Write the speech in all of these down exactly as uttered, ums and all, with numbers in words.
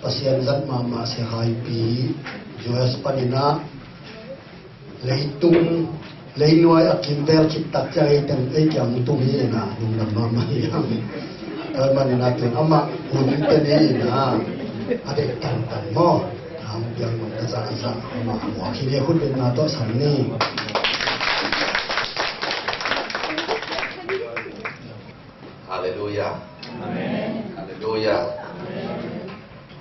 Pasian zat mahmah Sia Khai Pi, U S panin ah leitung, leinuai a kimvel khit tak ciang ei teng ei kiang tung hi in ah, lungdam mahmah hi hang. Tua manin ah tun amah hun te ni in ah, a deih tantan maw. Hang piang mun ka zahzah amah a muak hi ni, a khut betna tawh sam ni. Halleluiah. Amen. Halleluiah. Amen.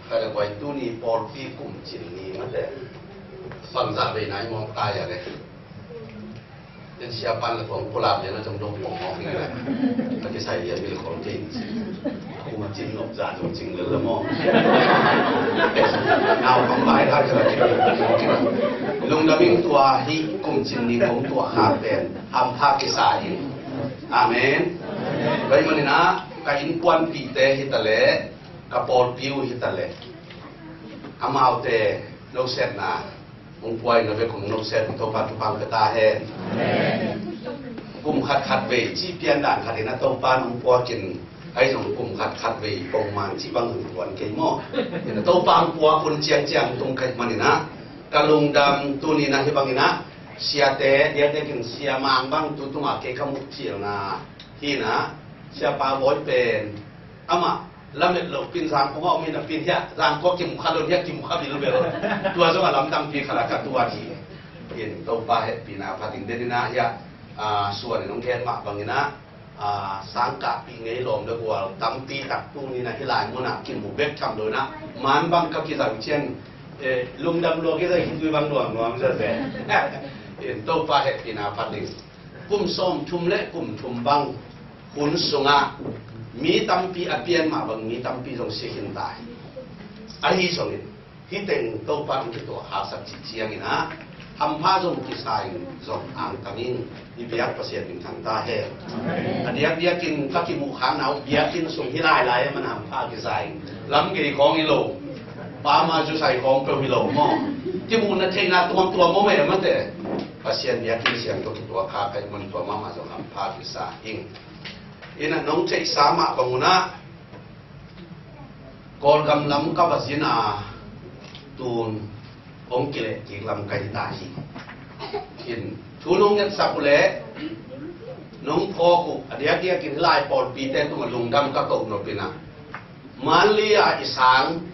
Ka le guai tuni pawlpi kum cin ni mate. Bangzah vei nai mawk ta ia le. Tua sia pan le kong pulak le na zong dong kong mawk ni le. Ka kisai ia bil kong kei. Kum cin nop za zong cing le le maw. Nau kong bai ka kira kira. Lungdam ing tua hi kum cin ni kong tua kha pen. Hampha kisa ing. Amen. Tua ahih manin ah, ka innkuanpihte hi ta leh, ka pawlpi uh hi ta leh, amaute nosetna hong pia in a, bek hong noset, Topa thupha pia ta hen. Kum khat khat vei, ci pian dan khat in a Topa hong pia kin, ahi zong kum khat khat vei, pongman ci bang hong puan kei maw. In a Topa hong pia kun ciangciang tung ka hih manin ah, ka lungdam tuni in ah hih bangin ah, siate, diakdiakin Sia Mang bang tu tungah kei ka muh cilna hi in ah, Siapa Bawi pen, amah lamet lo pin Zangkong a om in a pin hiah, Zangkong a kimu kha lo hiah, kimu kha bilbel. Tua zong a lamdang pi khat a ka tuat hi. In Topa hehpihna phatin den in ah hiah, a, suan in hong gen mah bangin ah, a, sangkahpih ngei lawm le gual tampi tak tuni in ah hih lai munah kimu bek tham lo in ah, man bang ka kizang cian, eh, lungdam lua kizang hi tui bang nuam nuam zia zia. In Topa hehpihna phatin kum sawmthum le kum thum bang hun sungah mi tampi a pian mah bang mi tampi zong si khin ta hi. Ahi zongin hih teng Topa hong kituak haksak cih ciangin ah, hampha zong kisa in zong angtang in, i biak Pasian min thang ta hen. A diakdiakin ka kimuh khakna uh biakinn sung hi lailai a man hampha kisa in. Lam gei khawng hi lo, pa ma zu sai khawng peuh hi lo maw. Kimuhna theihna tuamtuam maw meh mate. Pasian biakinn siang tawh kituak kha ka hih man tua mahmah zong hampha kisa ing. In a nong theihsa mah bang un ah, Kawlgam lam ka va zin a, tun hong kileh kik lam ka hi ta hi. In thu nong ngetsak uh leh nong phawk uh a diakdiakin hih lai pawlpite tungah lungdam ka koh nop in ah, Manli ah i sang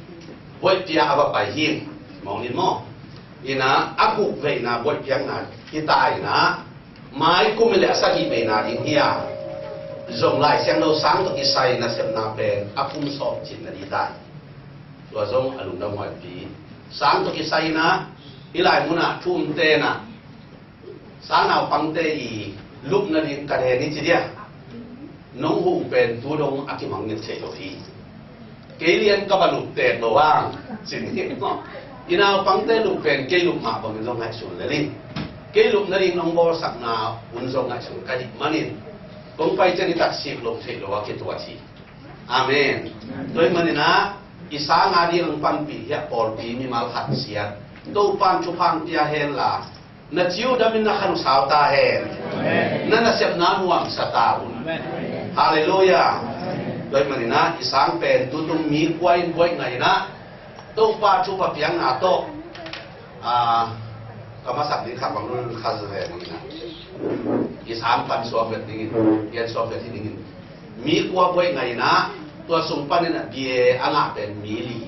buaih pia a va pai hi. Mawng in maw? In ah a guk veina buaih piakna hi ta in ah, mai kum i le a sagih veina ding hi a, zong Lai Siangtho sang tawh kisai nasepna pen a kum sawm cin na ding ta hi. Tua zong a lungdam huaipi. Sang tawh kisai in ah hih lai munah thu umte in ah, sangnaupangte i lupna ding ka den i ci dia, nong huh pen tu dong a kimang ngit thei lo hi. Kei lian ka va lup tek lo hang, cin hi maw. I naupangte lup pen kei lup mah bangin zong ngaihsun lel in. Kei lupna ding nong bawlsakna un zong ngaihsun ka hih manin, kong pai ciang i taksik lo thei lo a kituat hi. Amen. Tua hih manin ah, i sang a ding hong panpih hiah pawlpi mimal khat siat, Topa'n thupha pia hen la, na ci uh damin na khan uh sau ta hen. Amen. Na nasepna nuamsa ta un. Amen. Halleluiah. Tua hih manin ah, i sang pen tutung mi kua in buaih ngai in ah, Topa thupha piakna tawh, a, ka masak ding khat bang nun kha zaw ve ding in ah, i sang pan suak vet ding in, pian suak vet hi ding in, mi kua buaih ngai in ah, tua sung panin ah B A a ngah pen mi li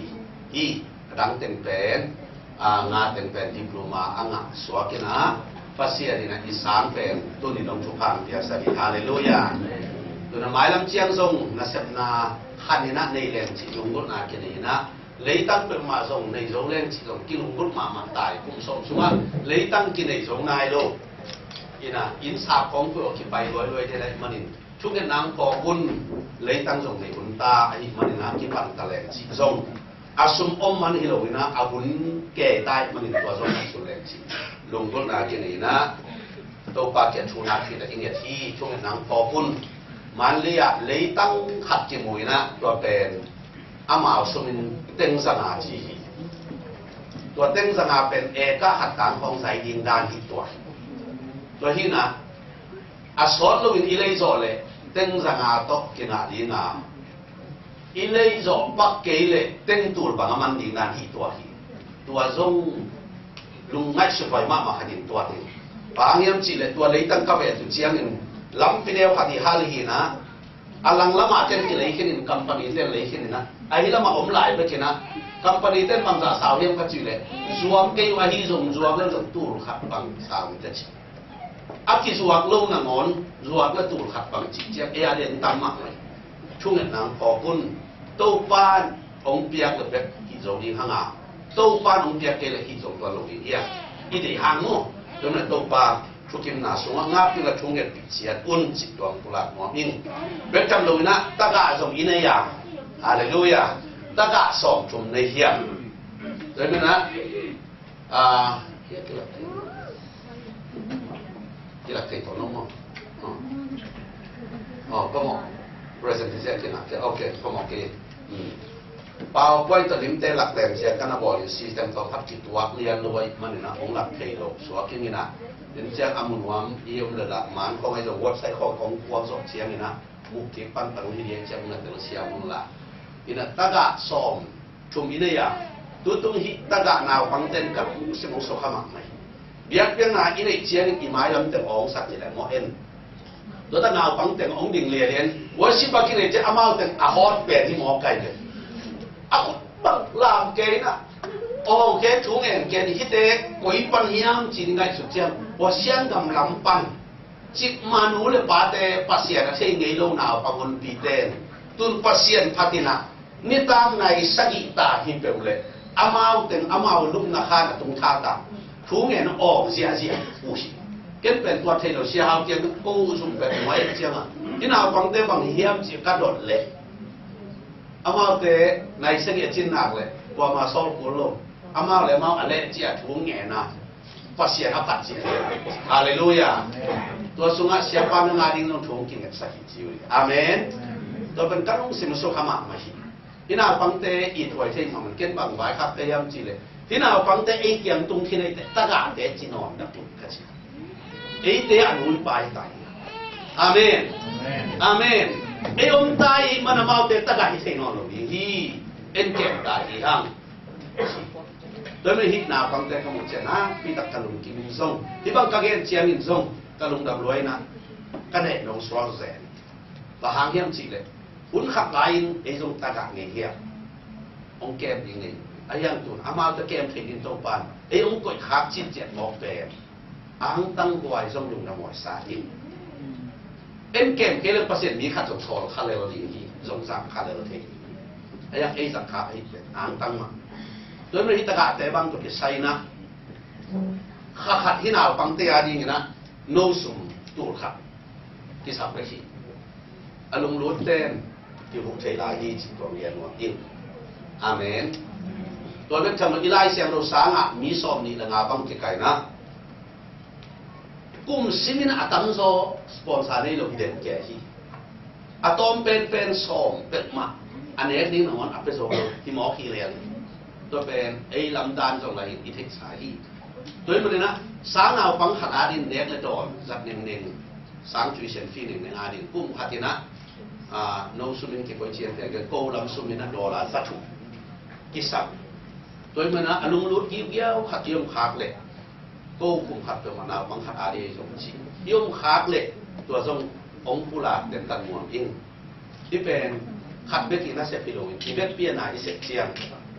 hi. A dang teng pen, a, nga teng pen diploma a ngah suak in ah, Pasian in ah i sang pen tuni dong thupha piaksa hi. Halleluiah. Tun a mailam ciang zong nasepna khan in ah nei leng cih lunggulhna kinei in ah, leitang peuhmah zong nei zo leng cih zong kilunggulh mahmah ta hi. Kum sawm sungah leitang kinei zo nai lo. In ah, inn sak khawng peuh a kipai luailuai thei lai manin, thungetna hong phawk un, leitang zong nei hun ta ahih manin ah kipan ta leng cih zong, a sum om man hi lo in ah, a hun kei ta ahih manin tua zong ngaihsun leng cih lunggulhna kinei in ah, Topa kiang thu nak khit a i nget hi. Thungetna hong phawk un. Manli ah leitang khat kimu in ah, tua pen amau sumin teng zanga ci hi. Tua teng zanga pen eka khat tang khawng zai ding dan hi tua. Tua hi in ah, a sawt loin i lei zawh leh teng zanga tawh kingah ding a, I lei zawh pak kei leh teng tul bang a man ding dan hi tua hi. Tua zong lungngaihsut huai mahmah khat in tua ding. Bang hang hiam cih leh tua leitang ka veh tu ciangin lampi neu khat i hal hi na, a lang lamah ten kilei khin in, company ten lei khin in a, ahi lamah om lai bek in a, company ten bangzah sau hiam ka cih leh zuak kei uh ahi zong zuak lel zong tul khat bang sau in ka ci. A kizuak lo nangawn zuak le tul khat bang cih ciang ei a lian tam mah mai. Thungetna phawk un. Topan hong piak le bek hih zo ding hang a, Topan hong piak kei le hih zo tuan lo ding hiam? I deih hang maw? Tua manin Topa thukimna sungah ngak ding le thungetpih ciat un cih tuang pulak nuam ing. Bek tham lo in a, tagah zong i nei a. Halleluiah. Tagah sawmthum nei hiam? Tua manin a, Ah, kia, kia, kia. Kia, kia, kia, no, no. Oh. Oh, come on. Present is here, kia, kia. Okay, come on, okay. Hmm. PowerPoint tawh limte lak lem ciang ka na bawl in system tawh khat kituak lian lo ahih manin a hong lak thei lo suak ing in a. Tua ciang a mu nuam i om le lah man khawng ahi zong website khawng kong kuang zawh ciangin a muk kik pan pan hong hi lian ciang na tel siam hong la. In a tagah sawm thum i nei a, tutung hih tagah naupang ten ka sim hong sukha mahmah hi. Biakpiakna i neih ciangin i mailam teng awng sak hi leh maw en. Tua ta naupang teng hong ding lianlian, worship a kinei ciang amau teng a hawt pen hi maw kai ve. A khut bang lam kei na, awng kei thu ngen kei hite koi pan hiam ci-in ngaihsut ciang, ua siangtho lam pan. Cikmah nu le pate Pasian a thei ngei lo naupang honpite in tun Pasian phat in a nitak nai sagih ta hi peuh leh amau teng amau lupna khan a tung thak a thu ngen awng ziahziah uh hi. Ken pen tua thei lo, Sia Hau kiang ko zum pen nuai ciangah hih naupangte bang hiam cih ka dot leh amaute nai sagih a cin nak leh kuamah sawl kul lo, amau le amau a leh ciah thu ngen a Pasian a phat cih. Halleluiah. Tua sungah siapa nang a ding nong thu hong kingetsak hi ci uh hi. Amen. Tua pen ka lungsim sukha mahmah hi. Hih naupangte i thuai thei mahmah, ken bang vaikhak te hiam cih leh hih naupangte ei kiang tung khin ei teh tagahte ci nawn dah pun ka ci. Eite a nu i pa hi ta hi. Amen. Amen. Ei om ta i hih man amaute tagah hi thei nawn lo ding hi. En kem ta hi hang. Tua manin hih naupangte ka muh ciang a nakpi tak ka lungkim in zong, hih bang ka gen ciangin zong ka lungdam lua in a, ka neh nong suak zen. Bang hang hiam cih leh hun khat lai-in ei zong tagah ngei hiam? Hong kem ding ngei. A hiang tun amaute kem thei ding Topa'n ei hong koih khak cin ciat mawk pen a hangtang huai zong lungdam huai sa in. En kem kei leh Pasian mi khat zong sawl kha lel ding hi, zong zang kha lel thei hi. A hiang ei zang kha ahi pen a hangtang mah. Tua manin hih tagahte bang tawh kisai in a, kha khat hih naupangte a ding in a no sum tul khat kisap ka hi. A lunglut ten kihuk thei lai hi cih tua ngian nuam ing. Amen. Tua bek tham lo, i Lai Siangtho sangah mi sawm nih le nga bang kikaihna kum simin a tamzaw sponsor nei lo hi den kia hi. A tawm penpen sawm pek mah a nek ding nangawn a pia zo lo hi mawk hi lel. Tua pen ei lam dan zong lahin i theihsa hi. Tua hi manin a sang naupang khat adin nek le dawn zat nengneng, sang tuition fee nengneng adin kum khat in a, a, no sumin kikoih ciang te ko lam sumin a dollar za thum kisam. Tua hi manin a lunglut giugiau khat i om khak leh ko kum khat peuhmah naupang khat adin zong ci i om khak leh tua zong hong pulak den tan muang in. Hih pen khat bek in a sep hi lo in, i vekpi a na i sep ciang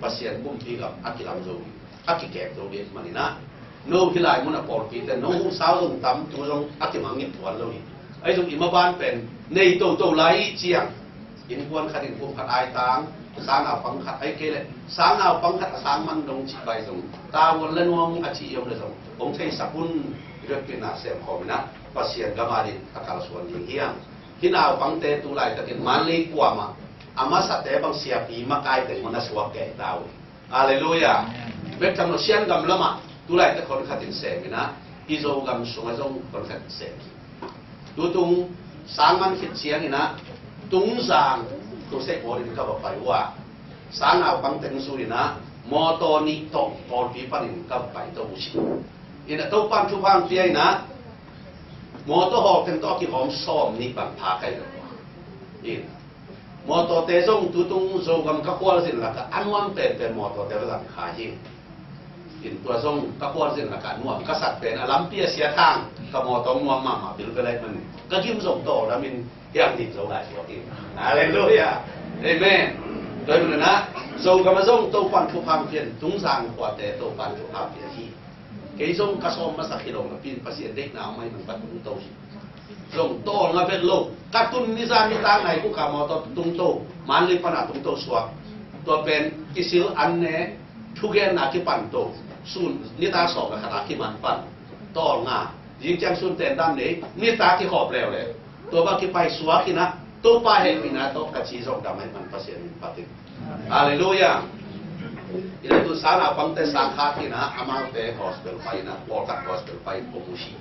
Pasian kumpi gam a kilam zo hi, a kikep zo hi manin a, no hih lai mun a pawlpi ten no huhsa zong tam, tu zong a kimangngilh tuan lo hi. Ahi zong i maban pen nei toto lai i ciang innkuan khat in kum khat ai tang, sang naupang khat ai kei leh sang naupang khat a sang man dong cih bai zong tavuan la nuam a ci i om le zong hong theisak un. I vekpi a na sem khawm in a Pasian gam adin a kalsuan ding hiam? Hih naupangte tu laitakin Manlei kuamah a masate bang siapi makai teng mah na suak kei ta uh. Halleluiah. Amen. Bek tham lo, Shan gam lamah tu laitak khon khat in sem in a, i Zogam sungah zong khon khat in sem hi. Tutung sang man khit ciangin a Tungzang crusade bawl in ka va pai uh a, sang naupang teng zui in a mawtaw nih tawh pawlpi panin ka va pai to uh hi. In a Topa'n thupha hong pia in a mawtaw hawl teng tawh a kihawm sawm nih bang pha ka hi lo uh a. In Mawtawte zong tutung Zogam ka khualzin lakah a nuam penpen mawtawte va zang kha hi. In tua zong ka khualzin lakah nuam ka sak pen a lampi a sia thang ka mawtaw nuam mahmah bilbel ahih manin ka gim zong tawldamin hiang ding zo lai suak hi. Halleluiah. Amen. Tua hi maninah Zogam a zong Topan thupha pian tung Zang khuate Topan thupha pia hi. Kei zong ka sawm masak hi lo napi in Pasian deihna a mai man ka tungto hi. Zong tawlnga vet lo ka tun nizan nitak nai khuka mawtaw tungto Manlei pana tungto suak. Tua pen kisil an ne thugenna kipanto sun nitak sawm le khata kiman pan tawlnga. Zing ciang sun ten dam nei nitak kikhawp leuleu. Tua bang kipai suak inah Topa hehpihna tawh ka ci zong dam ahih man Pasian min patin. Halleluiah. Inah tu sana pangte sang khat inah amaute gospel pai inah pawlkhat gospel pai in kong usi.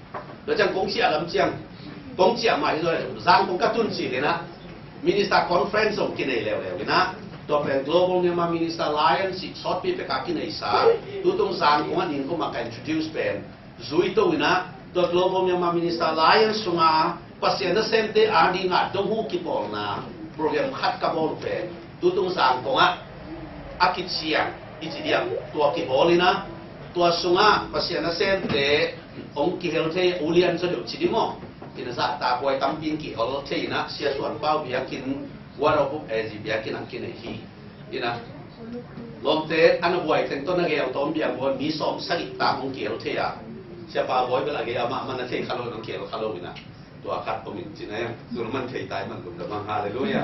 Tua ciang kong ciah lam ciang kong ciah mah hi zo le zang kong ka tun cil inah Minister Conference zong kinei leuleu inah tua pen Global Myanmar Minister Alliance sawtpi peka kineisa tutung zang kong a ning kong mah ka introduce pen zui to inah tua Global Myanmar Minister Alliance sunga Pasian nasemte adingah donghu kipawlna program khat ka bawl pen tutung zang kongah a kiciang i ci diam tua kibawl inah tua sungah Pasian nasemte hong kihel thei ulian zaw deuh ci di maw? Ina zahtak huai tampi in kihel thei inah Sia Suan Pau biakinn Wara Hup A G biakinn ang kinei hi. Ina lawmte ana buai teng tawh na gei ang tawm biang buan mi sawm sagih tam hong kihel thei a Sia Pau bawi bel a gei amah man a thei kha lo in hong kihel kha lo inah tua khat pawmin cina yang tun man thei tai man lungdam ang. Halleluiah.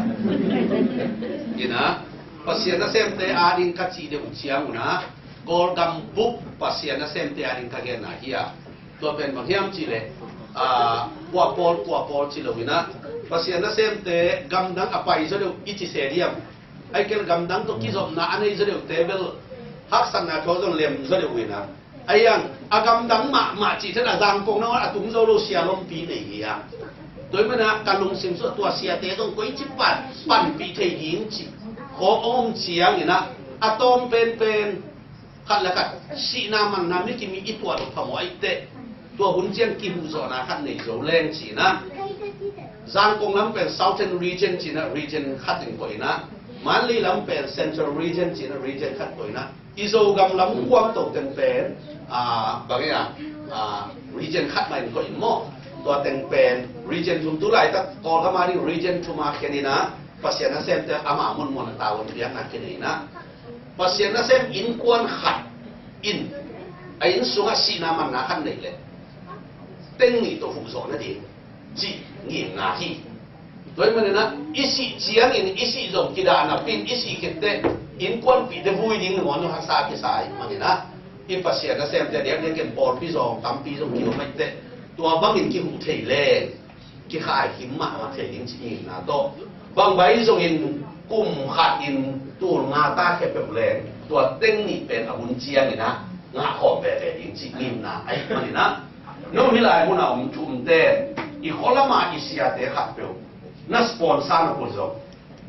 Ina Pasian nasemte ading ka cih deuh ciang unah Kawlgam bup Pasian nasemte ading ka genna hi a tua pen bang hiam cihleh kua pawl kua pawl ci lo inah Pasian nasemte gamdang a pai zaw deuh i ci se diam? Ai kel gamdang tawh kizopna a nei zaw deuhte bel haksatna thaw zong lem zaw deuh inah ai ang a gamdang mahmah cih thet a zangkong nangawn a tung zo lo sia lompi nei hi a. Tua hi manah ka lungsim suah tua siate zong koici pan panpih thei ding cih khawk a om ciang inah a tawm penpen khat le khat sihna manna mi kimi i tuah loh phamawh aih teh tua hun ciang kihuhzawhna khat nei zo leng cihna. Zangkong lam pen Southern Region cihna region khat in koihna, Manlei lam pen Central Region cihna region khat koihna, i Zogam lam kuamto teng pen bangei a region khat mah in koih maw? Tua teng pen region thum tu laitak Kawlgam a ding region thum a khen inah Pasian nasemte ama munmun a tavuan biakna khen inah Pasian nasem innkuan khat in a inn sungah sihna manna khat neih leh teng nih tawh huh zawh nading cih ngimna hi. Tua hi maninah i sih ciangin i sih zong kidah napi in i sih khitteh innkuanpihte vui ding nangawn haksa kisa hi maninah i Pasian nasemte diakdiakin pawlpi zong tampi zong kiom aih teh tua bangin kihuh thei leng kikhai him mahmah thei ding cih ngimna tawh bangbai zongin kum khat in tul nga ta khepeuh leng tua teng nih pen a hun cianginah ngahkhawm veve ding cih ngimna ahi maninah no hih lai munah om thumte i khualama i siate khatpeuh na sponsor na put zong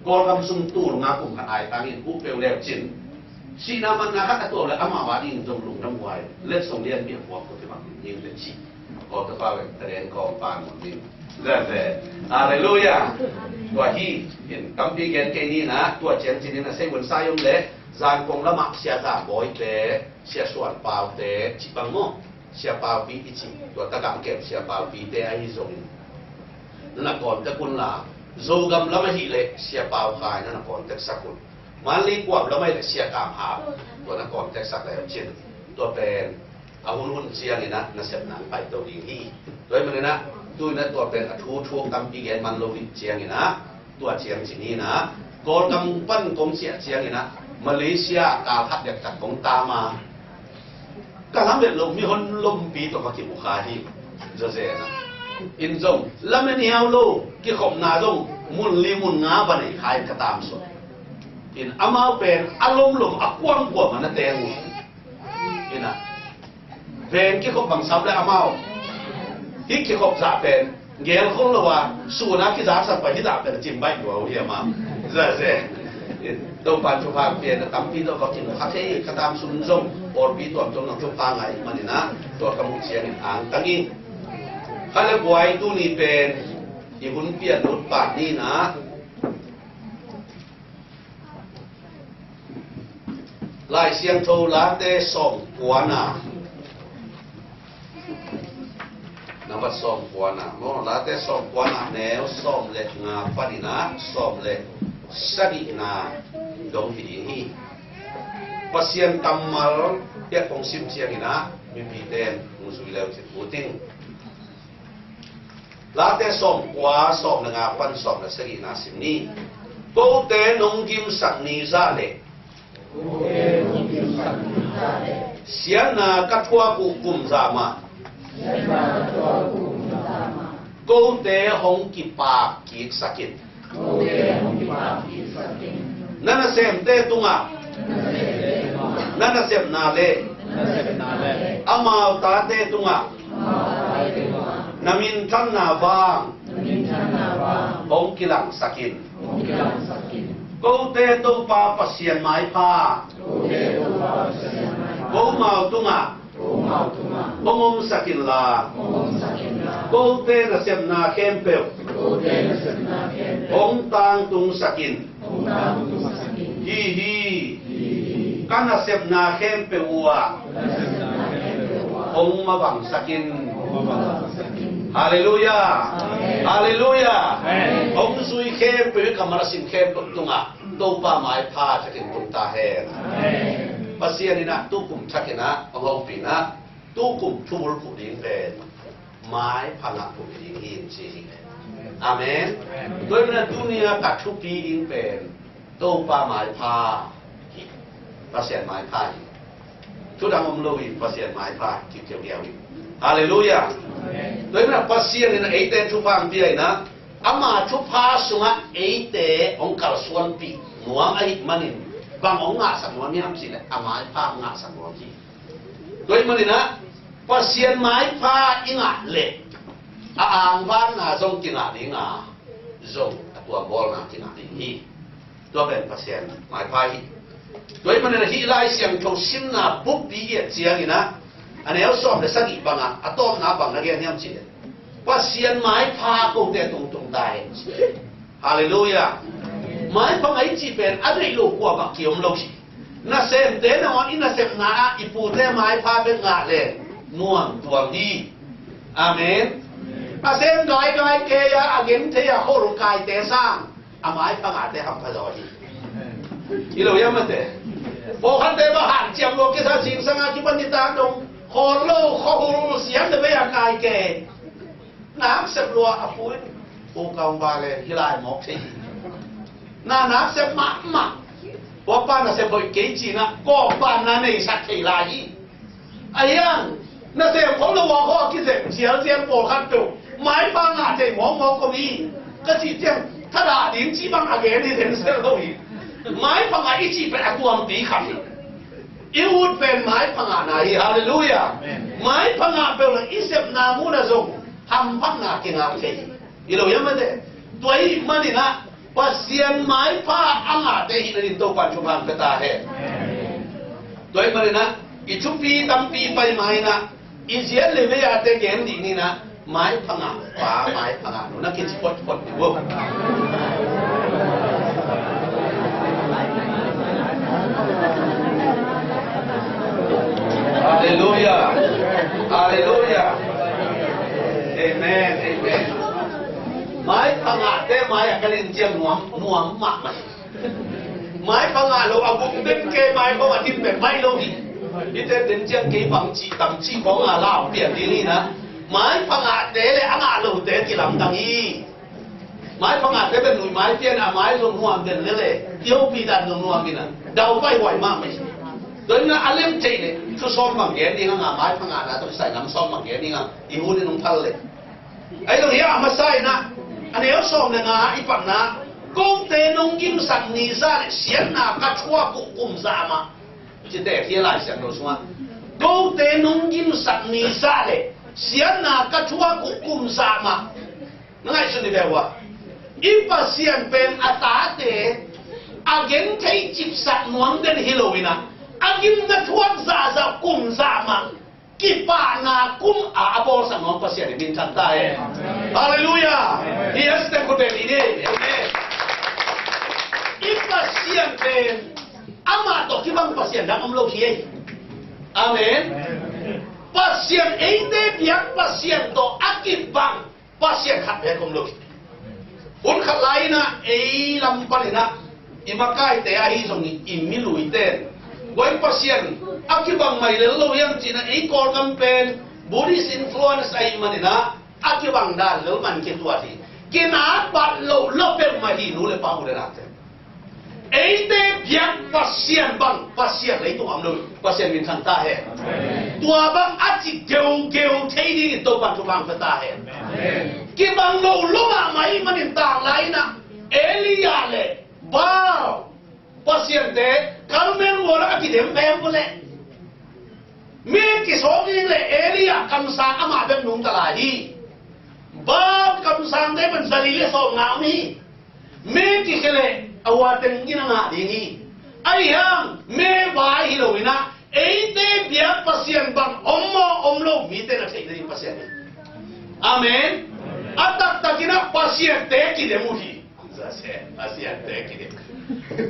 Kawlgam sung tul nga kum khat ai tangin uh peuh leu cin sihna manna khat a tuau le amau a ding zong lungdam huai letsong lianpi a puak ko te bang ding le cih. Kawltapa vek talen kawm pan mun ding. Halleluiah. Tua hi in tampi gen kei ni na tua ciang cinin a sei hun sai om le Zangkong lamah Sia Tang Bawi te, Sia Suan Pau te cih bang maw? Sia Paupi i cih tua tagah kem Sia Paupi te ahi zongin na kawntek unla Zogam lam ahih leh Sia Pau Khai na na kawntek sak un. Manlei kuam lam ahih leh Sia Kam Hau tua na kawntek sak le cin tua pen a hunhun cianginah nasepna an paito ding hi. Tua hi maninah tuinah tua pen a thu thuak tampi gen man lo hi cianginah tua ciang cininah Kawlgam pan kong ciah cianginah Malaysia kal khat dektak kong tama ka lamet lo mihon lompi tawh ka kimu kha hi. Zazenah in zong lamet hiau lo kikhopna zong mun li mun nga va nei kha in ka tamsuah in amau pen a lomlom a kuamkuam a na teng uh. Inah veng kikhop bang sam le amau hih kikhop zah pen gel khol lo a suna kizaksak pai hih zah pen a cimbaih lua uh hi amau. Zaze Topan thupha pian a tampi tawh ka kin kha thei ka tam sun zong pawlpi tuamtuam nang thupha ngai maninah tua ka muh ciangin angtang in kha le buai tuni pen i hun pian lut pan ninah Lai Siangtho Late sawm kuana, nambat sawm kuana maw, Late sawm kuana neu sawm le nga panin ah sawm le sagihna dong hi ding hi. Pasian kammal piak kong sim ciangin ah mipite in hong zui leu cin buting. Late sawm kua, sawm le nga pan sawm le sagihna sim ni. Kote nong gimsak ni zah le siatna ka thuak uh kum zah mah kote hong kipak kiksak in. Na nasemte tungah na nasepna le amau tate tungah na minthanna vang hong kilangsak in. Kote Topa Pasian maipha komau tungah hong omsak inla, kote nasepna khempeuh hong tangtungsak in. Hi hi. Ka nasepna khempeuh uh ah hong mabangsak in. Halleluiah. Halleluiah. Hong zui khempeuh, ka marasim khempeuh tungah Topa maipha takin tung ta hen. Pasian in ah tukum thakin ah hong hopih in ah tukum thubul phuh ding pen maipha ngah phuh ding hi in ci hi. Amen. Tua hi manin ah tuni-a ka thupi ding pen Topa maipha hi. Pasian maipha hi. Thudang om lo hi, Pasian maipha hi, kikiau hi. Halleluiah. Tua hi manin ah Pasian in ah eite thupha hong pia in ah ama thupha sungah eite hong kalsuanpih nuam ahih manin bang hong ngahsak nuam hiam cih leh a maipha hong ngahsak nuam hi. Tua ahih manin ah Pasian maipha i ngah leh a angvanna zong kingah ding a, zong a tuambawlna kingah ding hi. Tua pen Pasian maipha hi. Tua ahih manin ah hih Lai Siangtho simna buppi i et ciangin ah a neu sawm le sagih bangah a tawpna bang na gen hiam cih leh Pasian maipha kote tungtung ta hen. Halleluiah. Maipha ngah i cih pen a deih lo kuamah ki-om lo hi. Nasemte nangawn i nasepna ah i pute maipha bek ngah leh nuam tuam hi. Amen. A sem gaigai kei a, a genthei a, holkaite sang a maipha ngahte hampha zaw hi. Hi lo hiam mate? Pawlkhatte bang hanciam lua kisa, zingsang a kipan nitak dong khawl lo, khuahul siam le bei a kai kei. Nak sep lua a pui. Pu Kaung Ba le hi lai mawk thei hi. Na nak sep mahmah. Pu Pa nasep hoih kei cih na kawkbanna neisak thei lai hi. A hiang nasem khol lo a khaw a kisep zialzial pawlkhat peuh maipha ngah thei mawkmawk om hi. Ka cih ciang thadah ding cih bang a gen hi, thensel lo hi. Maipha ngah i cih pen a tuampi khat hi. I ut pen maipha ngahna hi. Halleluiah. Maipha ngah peuh le i sepna mun ah zong hamphatna kingah thei hi. Hi lo hiam mate? Tua ahih manin ah Pasian maipha a ngahte hih nading Topa'n thupha hong pia ta hen. Tua ahih manin ah i thupi tampi pai ma-in ah i ziat le vei-ate gen dih ni-in ah maipha ngah pa, maipha ngah nu na kici photphot dih uh. Halleluiah. Halleluiah. Amen. Amen. Maipha ngahte mai a ka len ciang nuam, nuam mahmah. Maipha ngah lo a guk den kei, mai khawng a din pen mai lo hi. Hihte den ciang kei bangci tamci khawng a la pian ding hi na. Maipha ngahte le a ngah lote kilamdang hi. Maipha ngahte pen nuih mai pian a, mai zong nuam den lele i hopih dan zong nuam hi na. Dau paihuai mahmah hi. Tua hi na a lem thei le thu sawm bang gen ding a, maipha ngahna tawh kisai nam sawm bang gen ding a, i hun in hong phal le. Ahi zong hiah a masa in ah a neu sawm le nga i patna, kote nong gimsak ni zah le siatna ka thuak uh kum zah mah, ci te hi Lai Siangtho sungah. Kote nong gimsak ni zah le siatna ka thuak uh kum zah mah. Na ngaihsun ni ve ua, i Pasian pen a tate a genthei cipsak nuam den hi lo in ah, a gimna thuak zahzah kum zah mah kipahna kum a a bawlsak nuam Pasian i minthan ta hen. Halleluiah. Hi a site khut beng i nei. Amen. I Pasian pen amah tawh kibang Pasian dang om lo hi ei. Amen. Pasian, eite biak Pasian tawh a kibang Pasian khat bek om lo hi. Hun khat lai-in ah ei lam panin ah i makaite ahi zongin i miluite in, koi Pasian a kibang mai lel lo hiam ci-in ah ei Kawlgam pen Buddhist influence ahih manin ah a kibang dan lel man kituat hi. Kinat bat loh lo peuhmah hi, nu le pa, u le naute. Eite biak Pasian bang Pasian leitung a om lo hi. Pasian minthang ta hen. Tua bang a ci geugeu thei dingin Topan thupha pia ta hen. Kibang lo lo mahmah ahih manin tanglai-in ah Elijah le Baal pasiante Karmel mual ah a kidem veng uh leh, mi kisawk ding leh Elijah kamsang amah bek nungta lai hi. Baal kamsangte pen za li le sawmnga om hi. Mi kikhia leh a ua teng in a ngah ding hi. Ahi hang mi vai hi lo-in ah eite biak Pasian bang om maw om lo, mite na theih nading Pasian hi. Amen. A taktakin ah pasiante kidem uh hi. Pasiante kidem.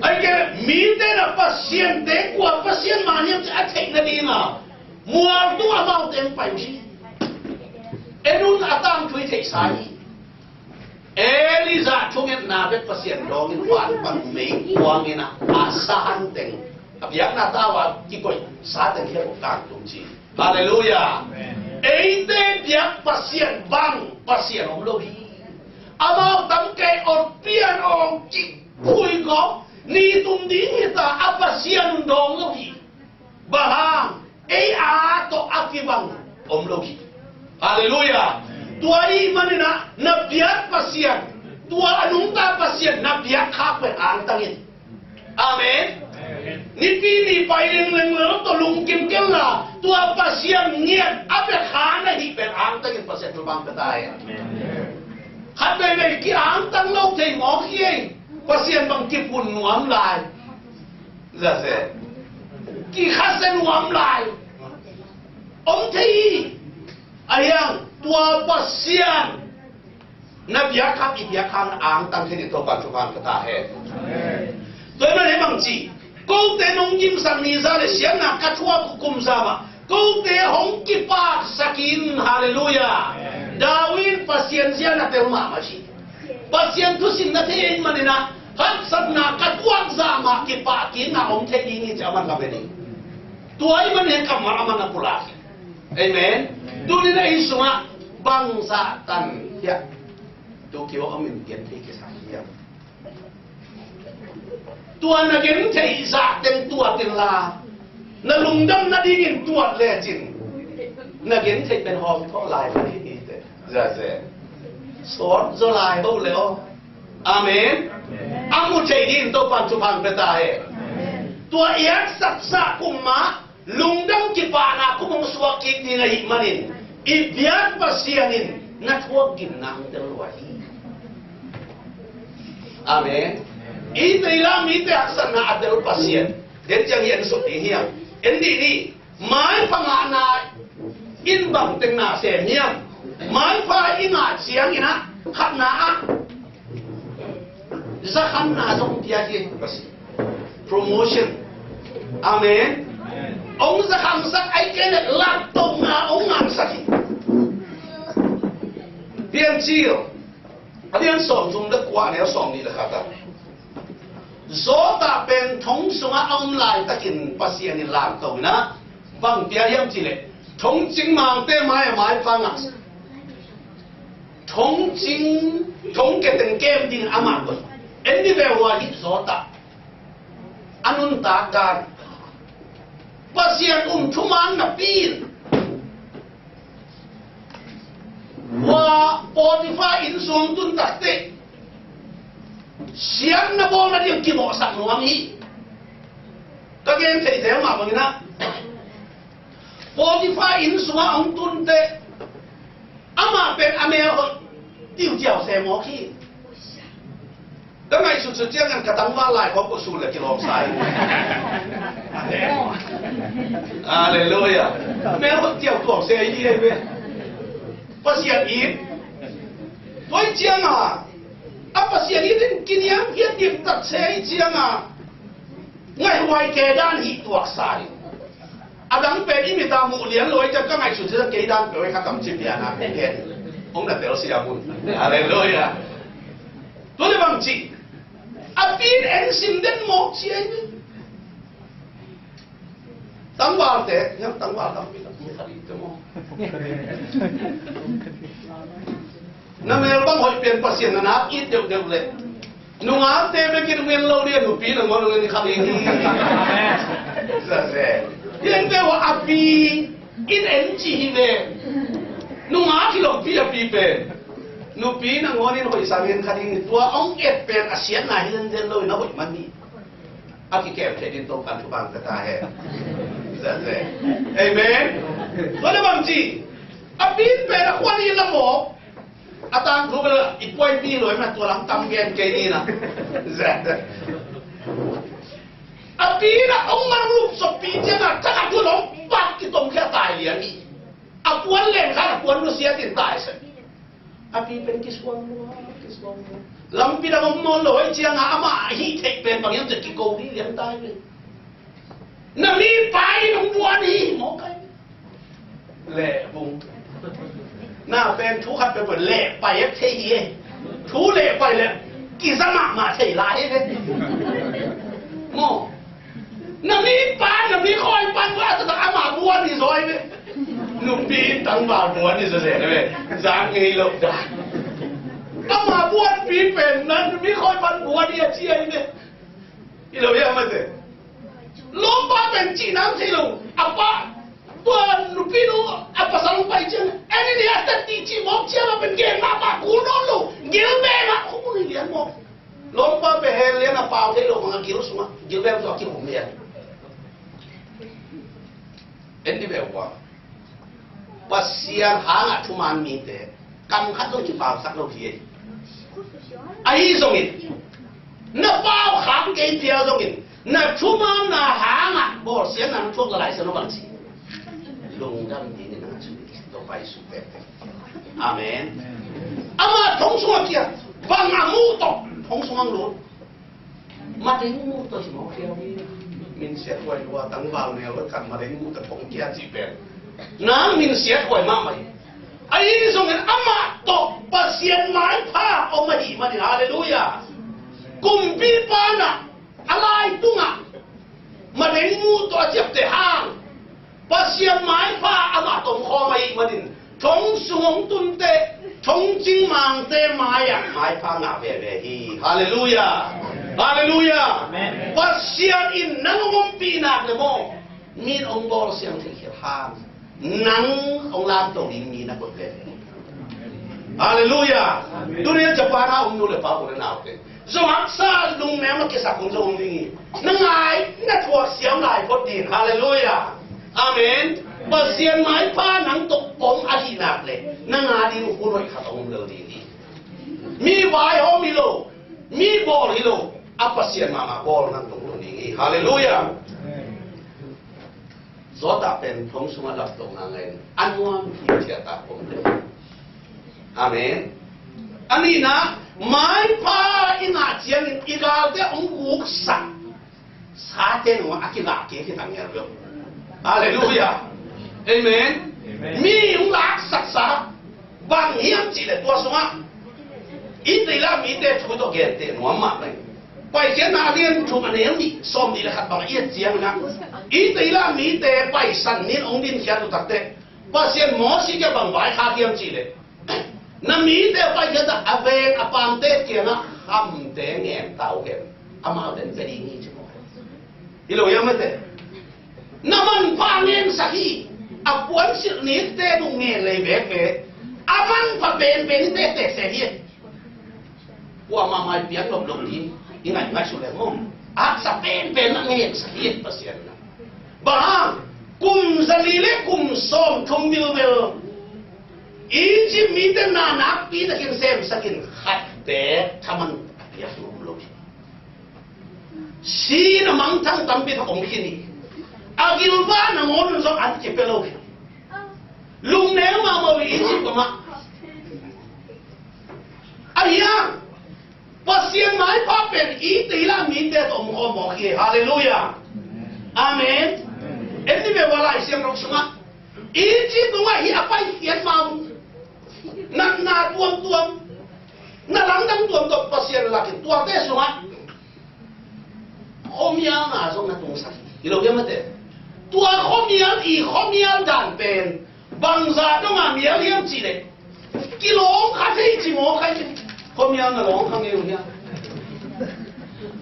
Ahih kei leh mite na pasiante kua Pasian mah hiam ci a theih nading a mual tung amaute hong pai uh hi. En un, a tangthu i theihsa hi. Elijah thungetna bek Pasian dawngin van pan meikuang in ah a sa han teng, a biakna tau a kikoih sa teng khempeuh kangtum ci. Halleluiah. Amen. Eite biak Pasian bang Pasian om lo hi. Amau tangkai awt pian awng kik pui kawk ni tum ding hi ta, a Pasian un dawng lo hi. Bang hang, ei a tawh a kibang om lo hi. Halleluiah. Tua ahih manin ah na biak Pasian, tua a nungta Pasian na biak khak pen angtang in. Amen. Nipi ni pai lengleng lo tawh lungkim kei la, tua Pasian ngiat a bia kha na hih pen angtang in Pasian thupha pia ta hen. Khat veivei ki-angtang lo thei mawk hi ei. Pasian bang kiphun nuam lai, za se, kikhasia nuam lai om thei hi. Ahi hang tua Pasian na biak khak, i biak khak na angtang thei ding Topan thupha pia ta hen. Tua ahih manin hih bang ci, kote nong gimsak ni za le siatna ka thuak uh kum za mah kote hong kipaksak in. Halleluiah. David in Pasian zia na tel mahmah hi. Pasian thusim na thei ahih manin ah haksatna ka thuak za mah kipah kikna om thei ding hi ci a man lamen hi. Tua ahih manin kammal a man a pulak hi. Amen. Tuni-in ah ei sungah bangzah tan hiam? Tu kiwa om in gen thei kisa hiam? Tua na gen theih zah teng tuat inla, na lungdam nadingin tuat lecin na gen theih pen hawm thawh lai mah hi hi teh. Za ze. Sawt zaw lai ho le aw. Amen. A mu thei dingin Topan thupha pia ta hen. Tua i haksatsa kum mah lungdam kipahna kum hong suak kik ding ahih manin i biak Pasian in na thuak gimna hong tel lua hi. Amen. I Thailand mite haksatna a tel Pasian den ciang hi en suk ding hiam? En dih ni. Maipha ngahna in bang teng na sem hiam? Maipha i ngah ciangin ah khatna ah zakhanna zong pia hi. Promotion. Amen. Hong zakhansak ahih kei leh laktona hong ngahsak hi. Piancil a lian sawmthum le kua, a neu sawmnih le khat ah, Job pen thong sungah a om laitakin Pasian in lamto in ah bang pia hiam cih leh thongcing mangte mai-ah maipha ngah, thongcing, thongkia teng kem dingin amah koih. En ni ve, hua hi Job a nuntak dan. Pasian um thuman napi in hua Potifar inn sung tun takteh siatna bawlna ding kimawhsak nuam hi. Ka gen theih zel mah bangin ah Potifar inn sungah hong tun teh amah pen a mel hoih tiutiau se mawk hi. Ka ngaihsutsut ciangin ka tangval lai khawng ko sul le kilawm sa hi. Halleluiah. Mel hoih tiau tuang se hi ei ve. Pasian it. Tua ciangin a Pasian it in kiniam hiat dim tak se hi ciangin Ngaihhuai kei dan hi tuaksa hi. A dang pen i mit a muh lian lo ahih ciang ka ngaihsut ciang kei dan peuh hi kha kam ci pian a pen hen. Hong na tel siam un. Halleluiah. Tua leh bang ci? A pi in en sim den mawk ci hi. Tangvalte, hiam tangval tampi tak mi kha ding te maw? Na mel bang hoih pian Pasian na nak it deuhdeuh leh nungakte bekin hong en lo ding a, nupi nangawn hong en kha ding hi. Amen. Hiangte uh a pi in en ci hi ve. Nungak hi lo pi a pi pen. Nupi nangawn in hoih sang en kha ding hi. Tua hong et pen a siatna hi zenzen lo in a hoih man hi. A kikem thei ding Topa'n thupha pia ta hen. Amen. Tua leh bang ci? A pi in pen a khuan hi la maw. A tangthu bel i puai pi lo, i mat tua lam tam gen kei ni na. A pi in a hong man lupsop pi ciang a thak a thu long pak kitom khia tai lian hi. A puan leng khat a puan nusia tin tai sa. A pi pen kisuang lua, kisuang lua. Lampi dang om nawn lo ahih ciang a amah a hih theih pen bang hiam cih kiko dih lian tai ve. Na mipa in hong buan hi mawk ai. Leh bung. Na pen thu khat pen pen leh pai a thei hi e. Thu leh pai leh kiza mahmah thei lai hi ve. Maw. Na mipa, na mikhawi pan va ta ta ama buan hi zaw hi ve. Nupi in tangval buan hi zaw zen hi ve. Zang ngei lo da. Ama buanpi pen na mikhawi pan buan hi a ci hi ve. Hi lo hiam mate. Lawmpa pen cih nang thei lo. A pa, tua nupi nu a pasal hong pai ciang en in hi a tat dih cih mawk ciang a pen gen mahmah kul nawn lo. Gilbeng ah khum un hi lian mawk. Lawmpa pen hel lian a pau thei lo bang a gil sungah, gilbeng sungah kikhum lian. En dih ve ua. Pasian hangah thuman mite kam khat zong kipausak lo hi. Ahi zongin na pau khak kei phial zongin na thumanna hangah bawlsiatna na thuak le Lai Siangtho bang ci? Lungdam ding in a ci. Topa Jesu pekpek. Amen. Ama thong sungah kiat, bang a muh tawh thong sungah lut. Mading muh tawh hi mawk hiam? Minsiat huai lua, tangval neu kan mading muh tawh thong kia cih pen nang minsiat huai mahmah hi. Ahi zongin amah tawh Pasian maipha om ahih manin, halleluiah. Kumpipa in a lai tungah mading muh tawh a ciapteh hang Pasian maipha amah tongkhawm ahih manin thong sung hong tunte, thong cingmangte mai-ah maipha ngah veve hi. Halleluiah. Halleluiah. Amen. Pasian in nang hong ompih nak le maw, mi in hong bawl siang theih khiat hang nang hong lamto ding mi na koih veve hi. Halleluiah. Amen. Tuni a Japan a om nu le pa, u le naute zong haksa lungneu a kisak hun zong om ding hi. Na ngai, na thuak siam lai phot ding. Halleluiah. Amen. Pasian maipha nang tawh om ahih nak le na ngah ding hun hoih khat a om lel ding hi. Mi vaihawm hi lo, mi bawl hi lo, a Pasian mahmah bawl nang tawh om ding hi. Halleluiah. Zawtah pen thong sungah laptohna ngai in a nuam hi, ciah ta om le. Amen. A nihna, maipha i ngah ciangin i galte hong guksak sate nungah a kigah kik hi ta ngial lo. Halleluiah. Amen. Amen. Mi hong laksaksa bang hiam cih leh tua sungah Israel mite thu tawh gente nuam mahmah hi. Paikhiatna a lian thum a neu nih sawmnih le khat bang a i et ciangin ah Israel mite paisan nin hong dinkhiat uh takteh Pasian Moses kiang bang vaikhak hiam cih leh, na mite paikhiat a, a veng a paamte kiangah khamte ngen ta uh hen, amaute in pia ding hi ci mawk. Hi lo hiam mate. Na manpha ngensak hi. A puansilh nite buk ngen lei bekbek. A manpha penpen i tektek se hi. Kuamah mai piak nop lo ding i ngaih ngaihsut leh maw, a haksa penpen a ngensak hi Pasian in. Bang hang, kum zali le kum sawmthum bilbel Egypt mite na nakpi takin semsakin khatte thaman a piak nuam lo hi. Sin a mangthang tampi tak om khin hi. A gilvah nangawn un zong an kipia lo hi. Lungneu mahmah uh hi Egypt pamah. Ahi hang Pasian maipha pen i teila mite tawh om khawm mawk hi. Halleluiah. Amen. En ni ve ua Lai Siangtho sungah Egypt nungah hi a paikhiat ma uh natna tuamtuam, na langdang tuamtuam Pasian lakin tuate sungah khuamial na zong na tungsak hi lo hiam ate. Tua khuamial i khuamial dan pen bangzah dongah mial hiam cihleh kilawng kha thei ci maw kha hi. Khuamial na lawng kha ngei uh hiam?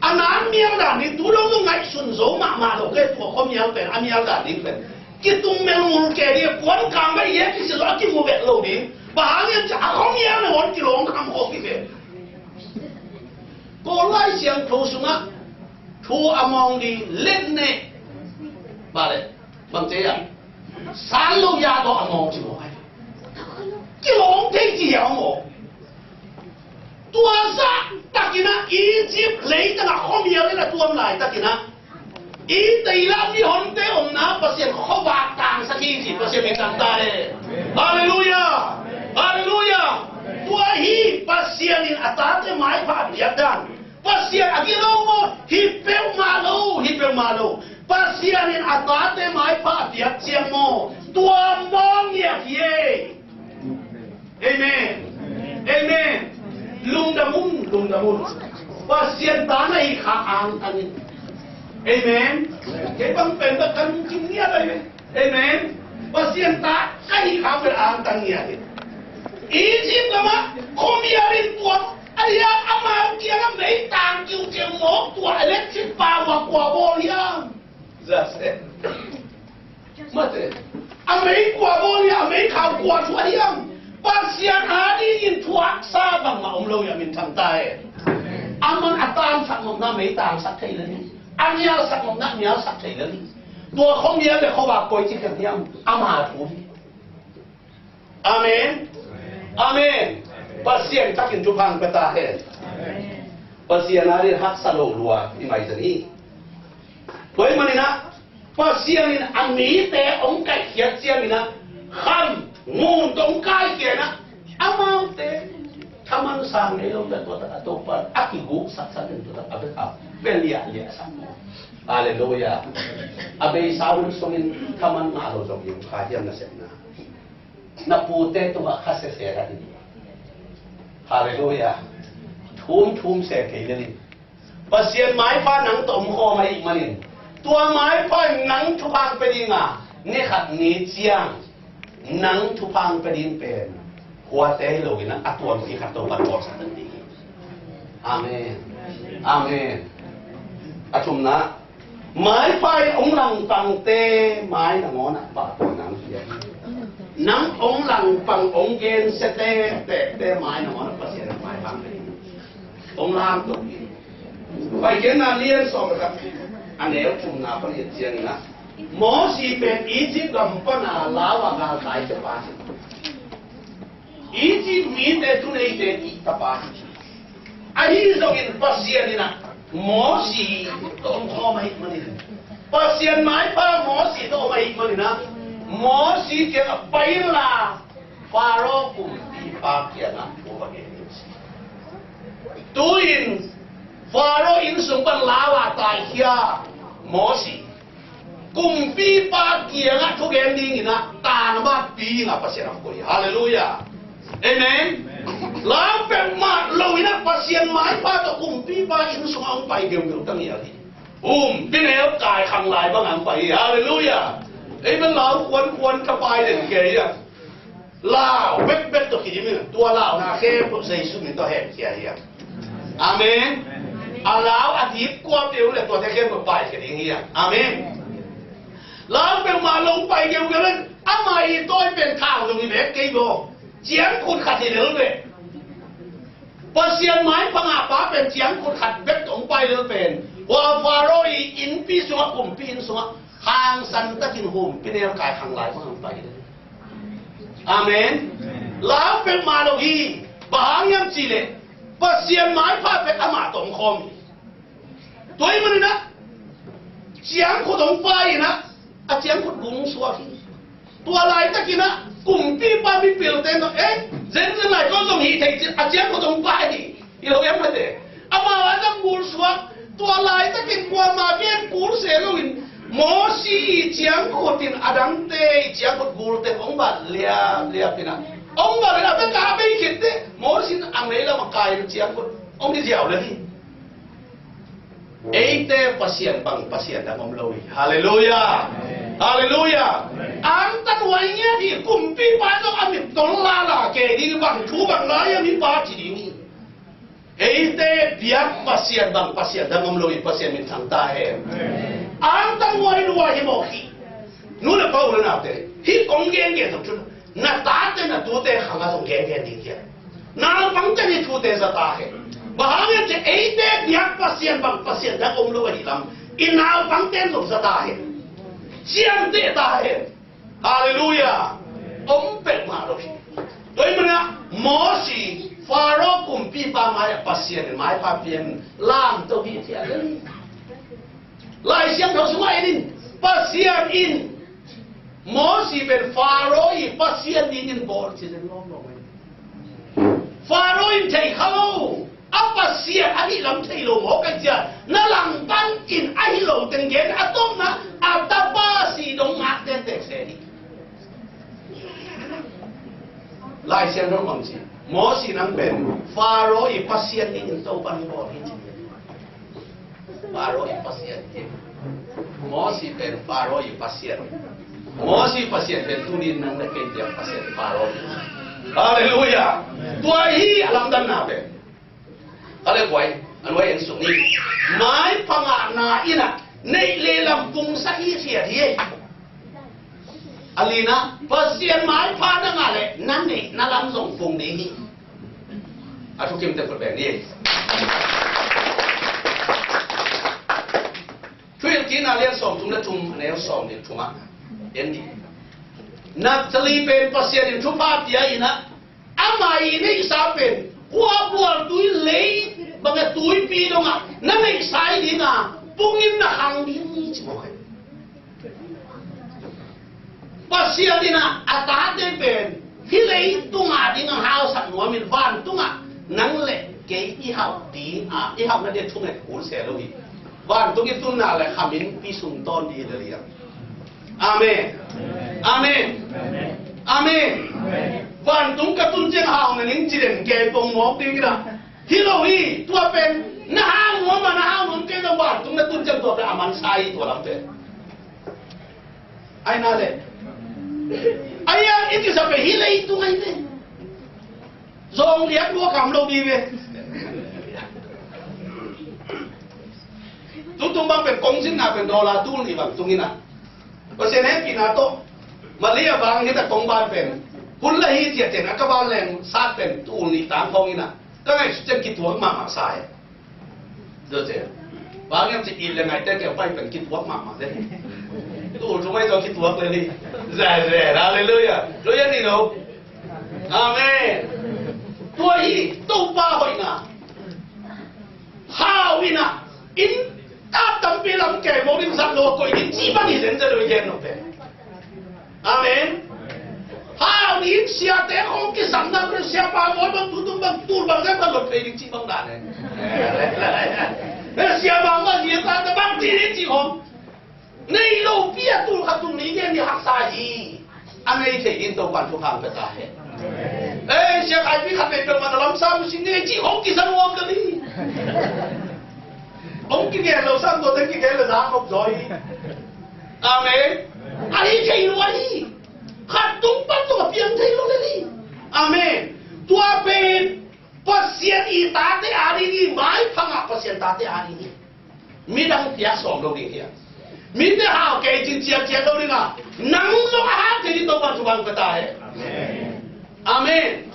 A nan mial dan ding tu dong zong ngaihsun zo mahmah lo kei tua khuamial pen a mial dan ding pen kitung melmul kei ding a puan kang bai hiam kisil zo a kimu vet lo ding. Bang hang hiam ci a khuamial na hon kilawng kham khawh kive. Kawl Lai Siangtho sungah thu a mawng ding let ne. Bale bang te a san lo ya tawh a mawng ci mawng ai. Kilawng thei ci a mawng. Tua zah takinah Egypt leitangah khuamial in a tuam lai takinah i teila mihonte omna Pasian khuavak tangsak hi ci Pasian min tangta e. Halleluiah. Halleluiah. Tua hi Pasian in a tate maipha a piak dan. Pasian a gilo maw? Hi peuhmah lo, hi peuhmah lo. Pasian in a tate maipha a piak ciang maw? Tua maw ngiat hi e. Amen. Amen. Lungdam un, lungdam un. Pasian ta na hi kha angtang in. Amen. Kei bang pen bang kan kim ngiat lai ve. Amen. Pasian ta ka hi kha pen angtang ngiat in. Egypt lamah khuamial in tuam a hiam amau kiangah meitang kiukiu mawk tua electric power kua bawl hiam? Zaseh. Mate. A mei kua bawl hiam, a mei khau kua thuah hiam? Pasian a dingin thuaksa bangmah om lo hiam in thangta e. Aman a tangsak nopna mei tangsak thei lel hi. A nialsak nopna nialsak thei lel hi. Tua khuamial le khuavak koi ci khen hiam? Ama thu hi. Amen. Amen. Pasian takin thupha pia ta hen. Pasian a dingin haksa lo lua i mai zani. Tua ahih maninah Pasian in a mite hong kaihkhiat cianginah kham ngun tawh hong kaikhia inah amaute thaman sang ngei lo pia tua takah Topa a kiguksak sak in tua takah a bek a bia liahliah sak maw? Halleluiah. A beisa hun sungin thaman ngah lo zong i hong kha hiam na sepna? Na pute tungah kha sese ka hi. Halleluiah. Thum thum se kei lel in. Pasian maipha nang tawh om khawm ahih manin tua maipha in nang thupha pia dinga ni khat ni ciang nang thupha pia ding pen khuate hi loin a tuampi khat Topa tawlsak ding hi. Amen. Amen. A thumna Maipha in hong langpangte mai nangawnah pahtawi nang pia hi. Nang hong langpang hong gensia tektekte mai nangawnah Pasian in maipha pia hi. Hong lamto hi. Paikhiatna lian sawm le khat a neu thumna pan et ciangin ah Mosi pen Egypt gam pana lau a galkai tapa hi. Egypt mite thuneite kihta pa hi. Ahi zongin Pasian in ah Mosi tawh om khawm ahih manin Pasian maipha Mosi tawh om ahih manin ah Mosi kiangah pai inla Faro kumpipa kiangah thu va gen in ci. Tu-in Faro innsung pan lau a taikhia Mosi kumpipa kiangah thugen dinginah tanamah pi inah Pasian a koi. Halleluiah. Amen. Lau peuhmah loinah Pasian maipha tawh kumpipa inn sungah hong pai geugeu ta ngial hi. Humpineu kaikhang lai bangah hong pai hi. Halleluiah. Amen. Lau kuankuan ka pai den kei a lau bekbek tawh kidim in tua launa khempeuh Jesu min tawh hemkhia hi a. Amen. A lau a dip kuapeuh le tuate khempeuh paikhia ding hi a. Amen. Lau peuhmah lo pai geugeu in ama i tawi pen thau zong i bek kei baw ciangkhut khat hi lel ve. Pasian maipha ngahpa pen ciangkhut khat bek tawh hong pai lel pen hua Faro i innpi sungah kumpi inn sungah hangsan takin humpineu kaikhang lai bangah hong pai lel. Amen. Lau peuhmah lo hi. Bang hang hiam cihleh Pasian maipha pen amah tawh om khawm hi. Tua ahih maninah ciangkhut hong pai inah a ciangkhut gung suak hi. Tua laitakinah kumpipa mipilte in eh zenzen lai kong zong hih thei cin a ciangkhut hong pai hi. Hi lo em mate. Amau a dang gul suak, tua laitakin kuamah gen gul se loin, Mosi i ciangkhut in a dangte i ciangkhut gulte hong bat liapliap in a, hong bat in a, a bek a bei khitte, Mosi in a mei lam a kai in ciangkhut hong kiziau le hi. Eite Pasian bang Pasian dang om lo hi. Halleluiah. Halleluiah. Angtan huai ngiat hi, kumpipa zong a mit tol lala kei ding, bang thu bang lai a mipa ci ding hi. Eite biak Pasian bang Pasian dang om lo hi, Pasian minthang ta hen. Angtan huai lua hi mawk hi. Nu le pa, u le naute, hih kong genge zong thun, na tate na tute khang a zong genge ding hi. Naupangte ni thute za ta hen. Bang hang hiam cih leh eite biak Pasian bang Pasian dang om lo ahih lam, i naupangte zong za ta hen. Siamte ta hen. Halleluiah. Om pek mah lo hi. Tua ahih manin ah Mosi, Faro kumpipa mai-ah Pasian in maipha pia in lamto hi, ci a le. Lai Siangtho sungah en in, Pasian in Mosi pen Faro i Pasian dingin bawl ci zen lawmlawm hi. Faro in thei kha lo, a Pasian ahih lam thei lo mawk a, ci a, na langpan in ahi lo teng gen, a tawpna a tapa si dong ngak tengteng se hi. Lai Siangtho bang ci, Mosi nang pen Faro i Pasian dingin Topan bawl hi, ci. Faro i Pasian hi. Mosi pen Faro i Pasian. Mosi Pasian pen tuni nang le kei biak Pasian Faro hi. Halleluiah. Tua hi a lamdanna pen. Ka le kuai, a nuai en suk ni. Maipha ngahna in a, neih le lam pungsak hi, khiat hi. A lina, Pasian maipha na ngah leh na neihna lam zong pung ding hi. A thukimte phut beng ni. Thuhilhkikna lian sawmthum le thum, a neu sawmnih le thum ah en ni. Naphtali pen Pasian in thupha pia in a, amah i neihsa pen khua bual tui lei bang a tuipi dongah na neihsa hi ding a, pungin na khang ding hi, ci mawk hi. Pasian in a, a tate pen hih leitung a ding a hausak nuamin, vantungah nang le kei i hauh ding a, i hauhna ding thungen kul se lo hi. Vantung i tunna le khamin pi sung tawn ding hi le liang. Amen. Amen. Amen. Vantung ka tun ciang hau na ning ci den kei pong mawk ding hi na. Hi lo hi, tua pen na hau nuam a, na hau nuam kei na, vantung na tun ciang tua pen a mansa hi, tua lam pen. Ai na le. Ai a, i kisa pen hih leitung ai le. Zong liak lua kam lo ding ve. Tutung bang pen kong sinna pen dollar tul nih bang tung in a. Pasian hehpihna tawh Malaysia bang hita kong ban pen hun la hi ciah ciah a ka ban leng sat pen tul nih tang khawng in a. Ka ngaihsut ciang kituak mahmah sa e. Zo ciah. Bang hiam cih it le ngaihte keu pai pen kituak mahmah le. Tul thum ai zo kituak le ni. Zai zai. Halleluiah. Zo ya ni lo. Amen. Tua hi Topa hoihna. Hau in a, inn tap tampi lam kei mawk in zat lo koih ding cih bang hi zen zen lo i gen lo pen. Amen. Hau ni in siate khawng kisam na pen siapa mawi bang tutung bang tul bang zen bang lot phei ding cih bang dan e. Siapa bang zi ta bang ci ding cih khawng. Nei lopi a tul khat tul nih gen ni haksa hi. A nei thei ding Topan thupha pia ta hen. Ei, sia kaipi khat nei peuhmah na lamsam uh sin nei cih hong kisa nuam ka li. Hong kigen lo sam tua teng kigen le za kop zaw hi. Amen. A hi thei lua hi. Khat tung pan tung a piang thei lo le li. Amen. Tua pen Pasian i tate a ding hi, maiphang ah Pasian tate a ding hi. Midang piak sawm lo ding hi a. Mite hau kei cin ciatciat lo ding a, nang zong a hau kei ding Topan thupha pia ta hen. Amen.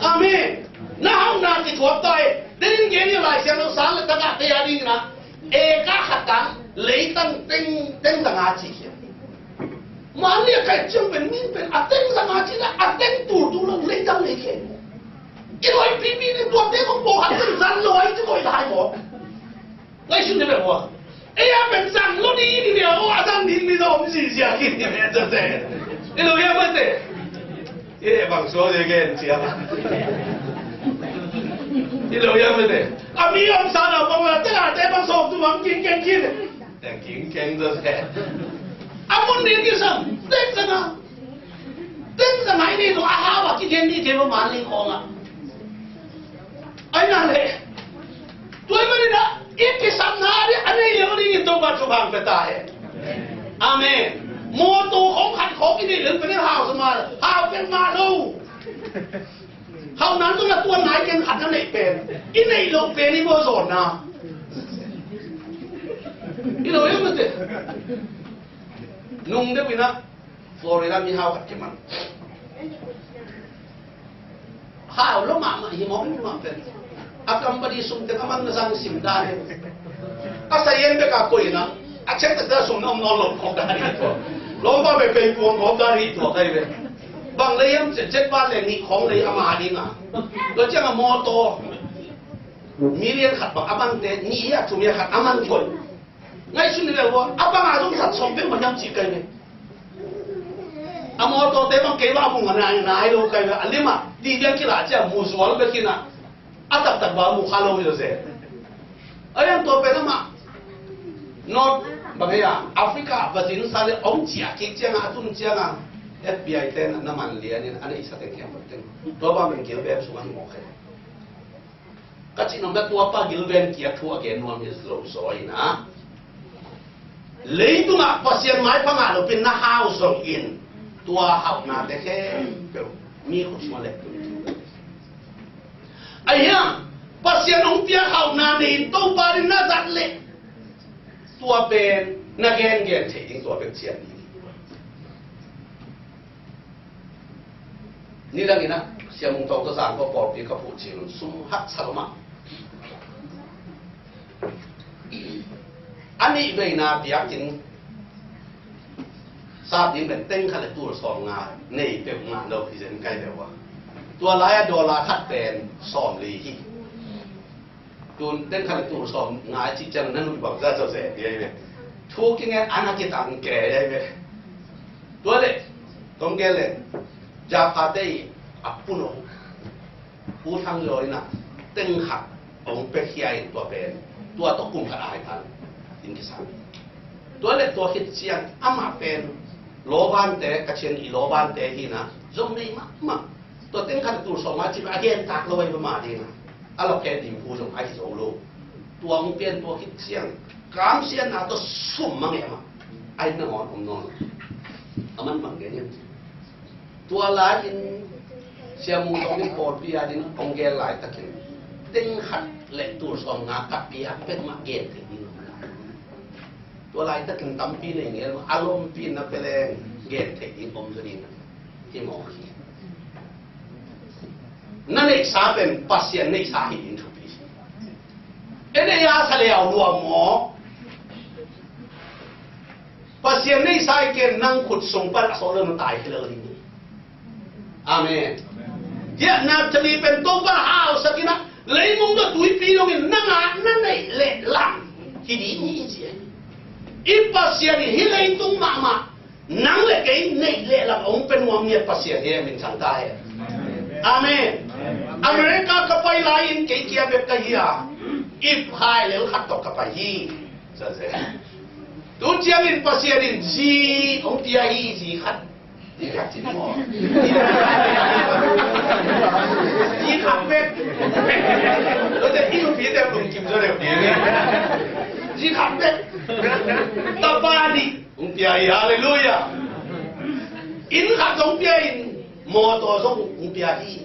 Amen. Na hauhna kithuak ta hen. Denin gen hi Lai Siangtho sang le tagahte a ding in a, eka khat tang leitang teng, teng zanga ci hi a. Mali a kaih ciang pen mi pen a teng zanga ci na, a teng tultul lo leitang lei kei maw. I hoih pipi ding tuate kong pawlkhat pen zan lo ai ci maw, i hai maw. Ngaihsun ni bek ua. Ei a pen zang lo ding i ni bia aw, a zang ding mi zong om zizia khin ni bia zate. I lo ia mate. I bang suak zia gen cia. I lo ia mete. A mi om sa na bang la tela te bang sok tu bang king keng kin. Te king keng do se. A mun ni ki sam. Tek sa na. Tek sa na ni tu a ha ba ki ken ni ke ba ma ni ko nga. Ai na le. Tua i mani na i ki sam na di a nei le ni tu ba tu bang pe ta he. Amen. Mo tu khong khat khong i nei le pe ni hau sa ma. Hau pe ma lo. Hau nan tu na tuan nai ken khat na nei pen. I nei lo pen i mo zon na. I lo em te. Nung de wina. Florida mi hau khat keman. Hau lo mama hi mo mi ma pen. A company sum te kaman na sang sim da he. A sa yen be ka koi na. A check ta sum na om no lo ko da ni to. Lo ba be pe ko ko da ni to kai be. Bang le yam chet chet ba le ni khong le ama ding a. Lo chang a motor. Million khat bang a bang te ni a thum ya khat a man koi. Ngai sun ni le wa a bang a dong sat som pe ma yam chi kai ne. A motor te bang ke ba mu nga nai nai lo kai a lima di biang kila cha mu zual be kina. A tak tak ba mu kha lo ni lo se. A yang to pe na ma. Not bang ya Africa ba zin sa le ong chia ki chia nga tun chia nga. F B I te na man lian in a nei sa te kiam ba te. To ba men kil be su ma hi mo kai. Ka cih nong bek tua pa Gilbert kiak thu a gen nuam hi lo zaw in a. Leitungah Pasian maipha ngah lopin na hau zongin tua hauhnate khempeuh mi khut sungah leh tung. Ahi hang Pasian hong piak hauhna nei in Topa in na zat leh tua pen na gengen theih ding tua bek cian ding. Nidang in ah Sia Mung Thawng tawh zangkua pawlpi ka phuh cil un sum haksa lua mah. A nih veina biakinn sap ding pen teng khat le tul sawm nga nei peuh ngah lo hi zen kai deuh a. Tua lai-a dollar khat pen sawm li hi. Tun teng khat le tul sawm nga i cih ciang na nuih bang za zaw zen ding ahi ve. Thu kingen an a kitang ke ahi ve. Tua leh kong gen leh Japhate i a pun uh Pu Thang Zaw in ah teng khat hong pia khia in tua pen tua tawh kum khat a hai tan in kisam. Tua leh tua khit ciang amah pen lawvante, Kachin i lawvante hi in ah zong nei mahmah. Tua teng khat tul sawm a cih a gen tak lo ahi mah ding a. A lawk khe ding pu zong ahi zo lo. Tua hong pian tua khit ciang kamsiatna tawh sum mangeh mah. Ahi nangawn om nawn lo. A man bang gen hiam? Tua lai-in Sia Mung Thawng in pawlpi a ding hong gen laitakin teng khat le tul sawm nga ka piak pek mah gen theih ding om lai. Tua laitakin tampi nei ngel mah a lompi na peleng gen theih ding om zaw ding hi mawk hi. Na neihsa pen Pasian neihsa hi ding thupi hi. E nei a sa leu lua maw? Pasian neihsa hi ken nang khut sung pan a sawh lo na tai hi lo ding hi. Amen. Hiah Naphtali pen Topa hausak in ah leimong tawh tuipi dongin nang a na neih leh lam hi ding hi ci. I Pasian hi leitung mahmah. Nang le kei neih leh lam hong pia nuam ngiat Pasian hi, min thang ta hen. Amen. America ka pai lai-in kei kia bek ka hi a, ip hai lel khat tawh ka pai hi. Tu ciangin Pasian in zi hong pia hi, zi khat. Zi khat bek. Zi khat bek. Tapa nih. Hong pia hi, halleluiah. Inn khat hong pia in, mawtaw zong hong pia hi.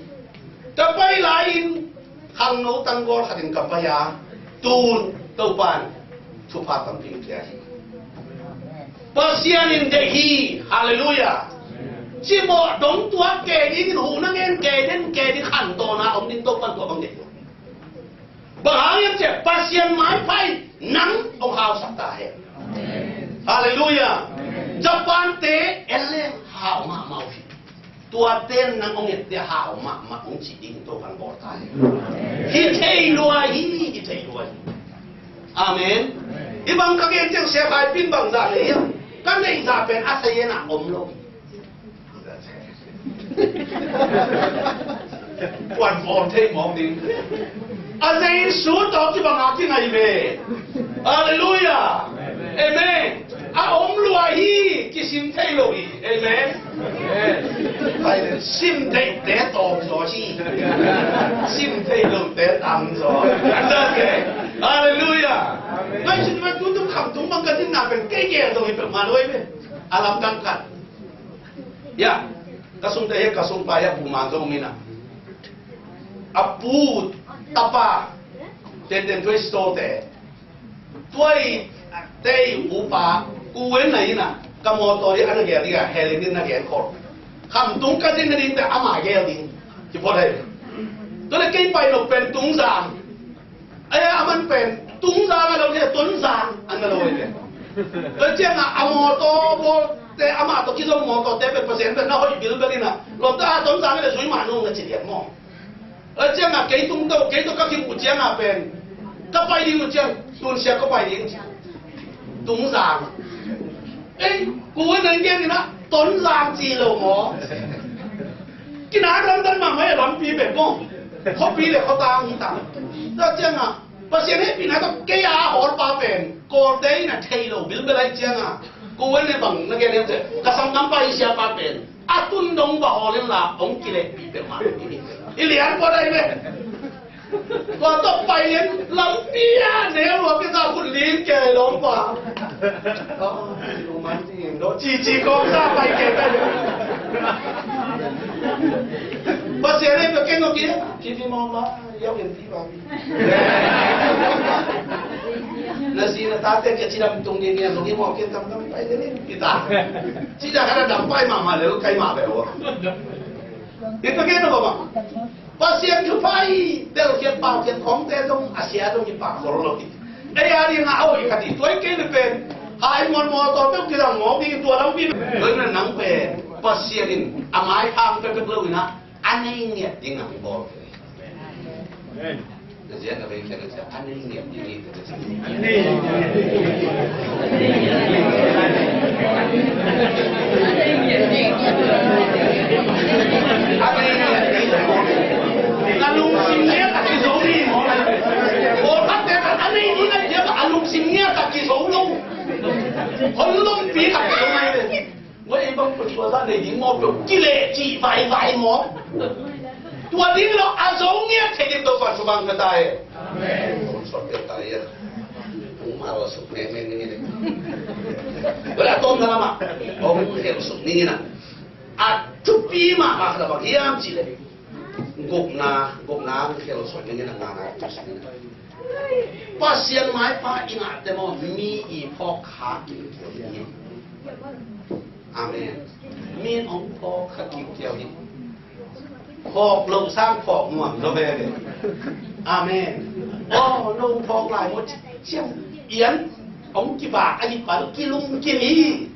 Ka pai lai-in khangno tanggol khatin ka pai a, tun Topa in thupha tampi hong pia hi. Pasian in deih hi, halleluiah. Cimawh dong tua ke dingin huhna ngen ke den ke ding khantawn a om ding Topa in tua bang deih lo. Bang hang hiam cih leh Pasian maipha in nang hong hausak ta hen. Halleluiah. Japan te en leng hau mahmah uh hi. Tua ten nang hong ette hau mahmah hong cih ding Topa'n bawl ta hen. Hi thei lua hi, hi thei lua hi. Amen. Hih bang ka gen ciang Sia Khai Pin bangzah nei hiam? Ka neih zah pen a sayen ah om lo hi. Kuan pawm thei mawk ding. A Jesu tawh kibang a kingai ve. Halleluiah. Amen. A om lua hi, kisim thei lo hi. Amen. Amen. Sim theite tawm zaw hi. Sim thei lote tam zaw. Halleluiah. Ngaihsun ma, tutung khamtung bang ka dinna pen kei gel zong hi peuhmah lo hi ve. A lamdang khat. Ya, ka sungte hi, ka sungpa hi a, buman zong om hi na. A pu tapa tenten tuai store te, tuai tei upa, ku en na hi na, ka mawtaw hi a na gel ding a, hel in na gel khol. Khamtung ka ding na ding te ama gel ding. Ci phot hei. Tua le kei pai lo pen Tungzang. Ai, a man pen Tungzang a lo le, Tonzang a na lo le. Tua ciangin a mawtaw bawlte, amah tawh kizom mawtawte pen Pasian pen na hoih bilbel in a, lawmta a Tonzang le zui mah nung na ci lian maw. Tua ciangin kei tung tawh, kei tawh ka kimuh ciangin pen, ka pai ding uh ciang, Tunsia ka pai ding. Tungzang. Ei, ku in a gen in a, Tonzang ci lo maw. Kina lamdang mahmah e, lampi bek maw. Khuapi le khuata hong hi ta. Tua ciangin Pasian hehpihna tawh kei a hawlpa pen Kawlte in a thei lo bilbel ahih ciangin, ku in a bang na gen hiam cih leh, ka sanggam pa i siapa pen a tun dong va hawl in la hong kilehpih peuhmah. I lian pawt ahi ve. Tua tawh pai lian, lampi ah neu lua pia za khut lin kei lawm pa. Oh, lungman ding dawh cici kawm sa pai kei pai. Pasian in pia kei ngawk hi. Pipi mawng ba, yau in pi ba. Na zi na tate kia cidam tung ding nia, zong hi mawk kei tam tam pai ding pi ta. Cidam ka na dam pai mahmah le, kai mah beh ua. Tua kei na ba ba. Pasian thupha i telkhiat paukhiat khawngte zong a sia zong i pah khol lo hi. Ei a ding a au i khat i tuai kei le pen. Hai muan maw tawh peuh kizang mawk ding tua lampi. Tua in a nang pen Pasian in a maipha pekpek lo in a, a nei ngiat ding a bawl. Amen. Na zian a vei khen a cia, a nei ngiat ding hi. A nei ngiat ding. Na lungsim ngiat a kizo ding maw. Pawlkhatte khat a nei ding a cia a lungsim ngiat a kizo lo. Hon lompi khat kizo mai. Tua i bang pen tua zah nei ding maw, peuh kileh cih vaivai maw. Tua ding lo a zo ngiat thei ding Topa'n thupha hong pia ta hen. Amen. Hong sawt pia ta hen. Hong mal suk mengmeng ning in. Tua leh a tawpna lamah hong hel suk ning in a. A thupi mahmah khat bang hiam cih leh, gupna, gupna hong hel suk ning in a, ngana hong suk ning in a. Pasian maipha i ngahte maw, mi i phawk kha kim kiau hi. Amen. Mi in hong phawk kha kim kiau hi. Phawk loh sang phawk nuam zaw veve. Amen. Aw, nong phawk lai maw ci ciang, ian hong kibak ahih pan kilungkim hi.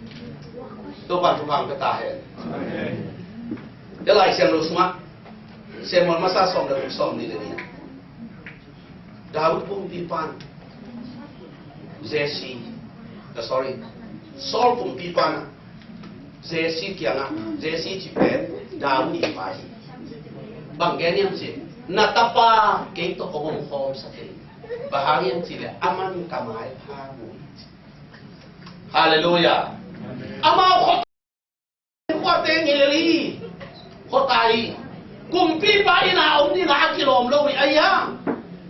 Topa'n thupha hong pia ta hen. Amen. Tua Lai Siangtho sungah Samuel masa sawm le guk, sawm nih le nih ah, David kumpipa in Jesse, ah, sorry, Saul kumpipa in Jesse kiangah, Jesse cih pen David i pa hi. Bang gen hiam cih leh, na tapa kei tawh hong omkhawm sak in. Bang hang hiam cih leh, aman ka maipha mu hi. Halleluiah. Amau khua Khuate ngil hi, khuata hi. Kumpipa inn ah a om ding a kilawm lo hi, ahi hang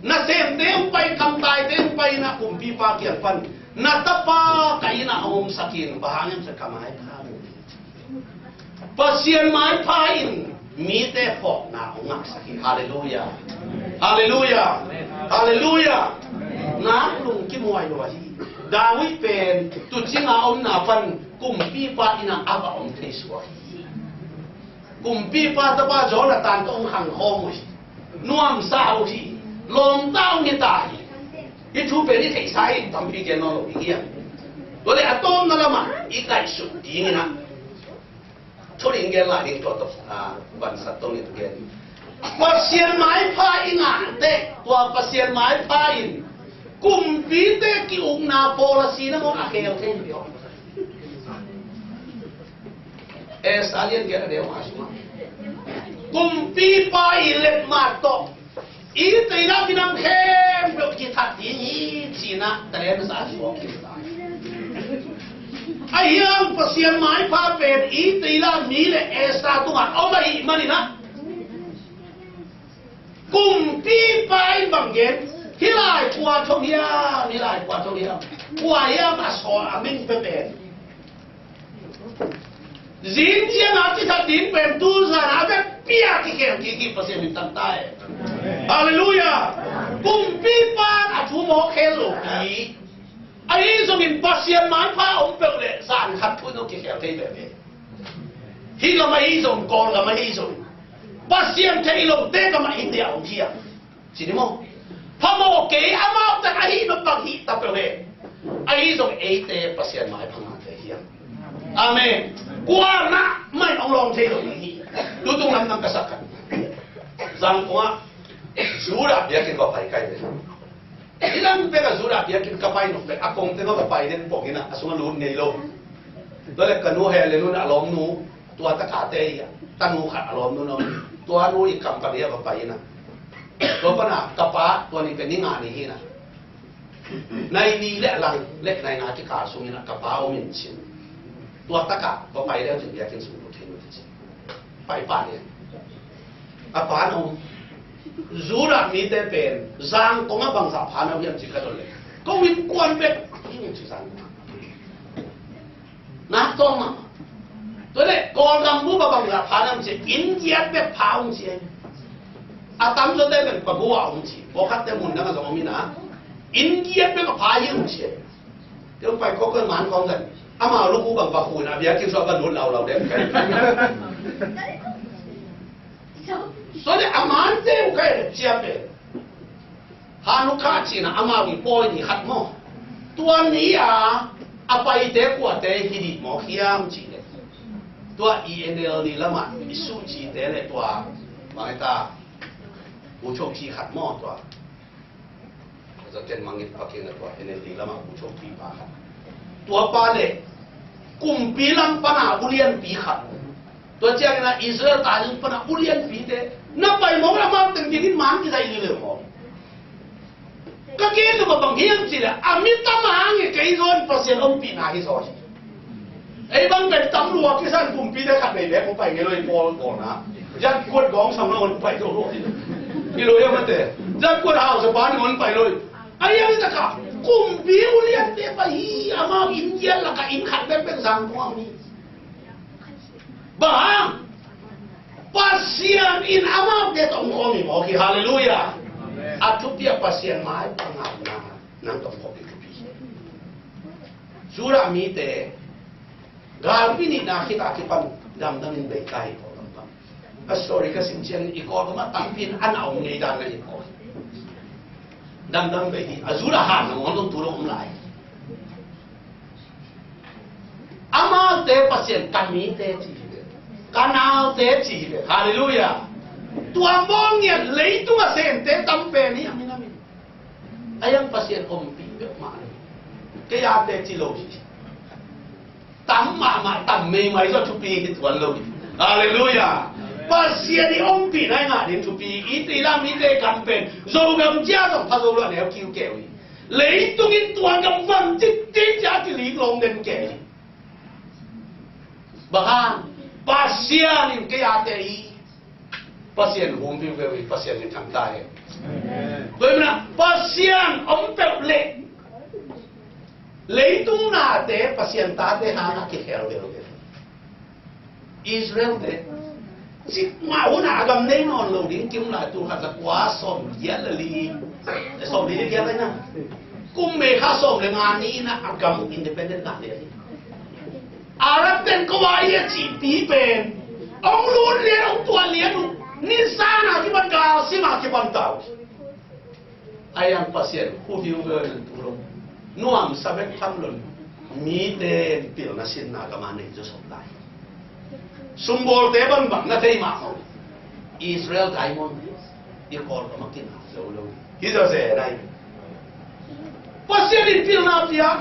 nasemte hong pai, kamtaite hong pai in a kumpipa kiang pan, na tapa ka inn ah hong omsak in, bang hang hiam cih leh ka maipha mu hi. Pasian maipha in mite phawkna hong ngahsak hi. Halleluiah. Halleluiah. Halleluiah. Nak lungkim huai lua hi. David pen tuucing a omna pan kumpipa inn ah a va om thei suak hi. Kumpipa tapa Jonathan tawh hong khangkhawm uh hi. Nuamsa uh hi. Lawmta hong hi ta hi. Hih thu pen i theihsa hi, tampi gen nawn lo ding hi hang. Tua leh a tawpna lamah i ngaihsut ding in a, thu ding gen lai ding tua tawh, ah, vansat tawh in gen. Pasian maipha i ngah teh, tua Pasian maipha in kumpite ki-ukna policy nangawn a khel thei hi. Esther lian giat a neu nga sungah Kumpipa i letmat tawh i teila minam khempeuh kithat ding hi, ci-in ah talent sa suak hi ta. Ahi hang Pasian maipha pen i teila mi le Esther tungah om ahih manin ah, kumpipa in bang gen? Hih lai kua thong hiam, hih lai kua thong hiam, kua hiam a sawl a min pe pen? Zing ciang a kithat ding pen tu zan a vekpi a kikhel kik hi, Pasian minthan ta hen. Halleluiah. Kumpipa in a thu mawk khel lo pi. Ahi zongin Pasian maipha om peuh leh zan khat thu in hong kikhel thei veve. Hih gam ahi zong, Kawlgam ahi zong, Pasian theih lote gam ah India om hi a. Ci ni maw? Phamawh kei, amau teng ahi nop bang hi ta peuh hen. Ahi zong eite Pasian maipha ngate hi a. Amen. Kuamah mah in hong lawng thei lo ding hi. Tutung lam nang ka sak khat. Zangkong ah Judah biakinn va pai kai ve. Hih lam pek a Judah biakinn ka pai nop pek a, kong teng a va pai den pong in ah, a sung a lut ngei lo. Tua leh ka nu heh le nu in a lawmnu, tua takate hi a, tanu khat a lawmnu in a om. Tua nu i company ah va pai in ah, tua pan a ka pa tua ni pen ni nga ni hi in ah, nai li le a lang le nai nga kikal sung in ah ka pa om in cin. Tua tak a va pai leu cin biakinn sung lut thei nu ti cin. Pai pah lian. A pa na om. Judah mite pen Zangkong ah bangzah pha na uh hiam ci ka dot leh, ko innkuan bek hi in ci, Zangkong ah. Nak tawm ah. Tua leh Kawlgam bup ah bangzah pha na um ci, inn giat bek pha um ci. A tamzawte pen Pabu ah um ci. Pawlkhatte mun dang ah zong om in ah, inn giat bek a pha hi um ci. Kei hong pai khawk kei, man khawng zan. Amau lukhu bang va khu in a, biakinn sung ah va lut laulau den kei. Tua leh a mante uh kei leh ciah pen, Hanukkah ci-in ah amau i pawi ni khat maw? Tua ni a a paite kuate hi dih mawk hiam cih leh, tua i N L D lam ah i suhcite leh tua bang hi ta, Pu Chokhi khat maw tua. Tua ken mangngilh pakin a tua N L D lam ah Pu Chokhi pa khat. Tua pa leh kumpi lam pan a ulianpi khat. Tua ciangin ah Israel ta ding pan a ulianpite na pai mawk leh amau teng dingin man kizaih lilel mawk. Ka gen nop bang hiam cih leh, a mi tam a hang hi kei zaw in, Pasian ompihna hi zaw hi. Ei bang pen tam lua kisa in kumpite khat vei bek hong pai ngei lo hi, Paul, Paul na. Zat kuat gawng sam lo hong pai lo hi. Hi lo hi a mate. Zat kuat hausa pa ning hong pai lo hi. A hiang hi tak a, kumpi uliante pai hi, amau inn giat lak ah inn khat bek bek Zangkong ah om hi. Bang hang? Pasian in amaute tawh hong khawm hi mawk hi. Halleluiah. Amen. A thupi a Pasian maipha ngahna, nang tawh hong khawm hi thupi. Judah mite galpi nihna khit a kipan damdamin bei ta hi, Kawlgam pan. A, sorry, ka sim ciangin i Kawlgam ah tampi in a na om ngei dan na hi Kawl. Damdam bei hi. A Judah han na ngawng zong tu dong om lai. Amaute Pasian ka mite ci hi ve. Ka naute ci hi ve. Halleluiah. Tua mawng ngiat leitung a sente tam pen hi a minam in. A hiang Pasian ompih peuhmah hi. Kei ate ci lo hi. Tam mahmah, tam meimai zaw thupi hi tuan lo hi. Halleluiah. Pasian i ompihna i ngah ding thupi. I teilam mite gam pen Zogam cia zong pha zo lo a, neu kiukeu hi. Leitung in tua gam van citcit cia kilik lawng den kei. Bang hang? Pasian in kei ate hi. Pasian hum viuveu hi, Pasian minthang ta hen. Amen. Tua hi manin ah Pasian om peuh leh leitung nate Pasian tate hang a kikhel viuveu. Israel te cikmah hun a gam nei nawn lo ding ki-um lai, tul khat za kua sawm giat le li, sawm li le giat lai na. Kum May kha sawm le nga ni in a gam independent ngah lian hi. Arab ten ko a i a cihpi pen hong lut lian, hong tuah lian uh, nisan a kipan, galsim a kipan ta uh. A hiang Pasian hu viuveu in tu lo. Nuamsa bek tham lo in, mite in pilna sinna gam a nei zawsop lai. Sumbawlte bangbang na thei mahmah uh. Israel diamond i Kawlgam ah kina zo lo. Hi zawzen ahi. Pasian in pilna piak,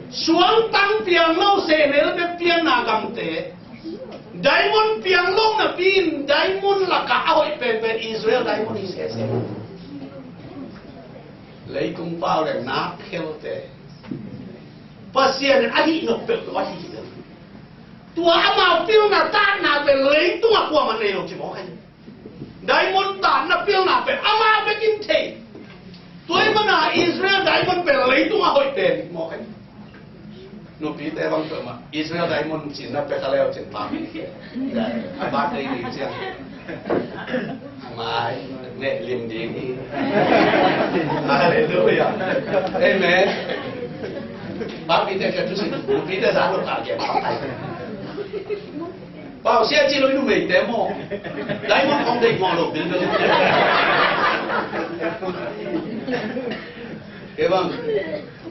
suangtang piang lo, sehnel bek pianna gamte, Diamond piang lo napi in diamond lakah a hoih penpen Israel diamond hi sese. Leitung pau le nak khelte Pasian in a hih nop peuh lo a hih hi lo. Tua amau pilna tatna pen leitung a kuamah nei lo ci mawk ahi. Diamond tatna pilna pen amau bekin thei. Tua ahih mana Israel diamond pen leitung a hoih pen mawk ahi. Nupite bang peuhmah Israel diamond cinna pek a leu cin pa mi a bat dei ni ciang. Mai, nek lim ding hi. Halleluia. Amen. Papi te ka tu si, pi te za lo ka ke pa kai. Pau sia ci lo i numeite maw. Diamond kong dei maw lo bil bil. Ke bang,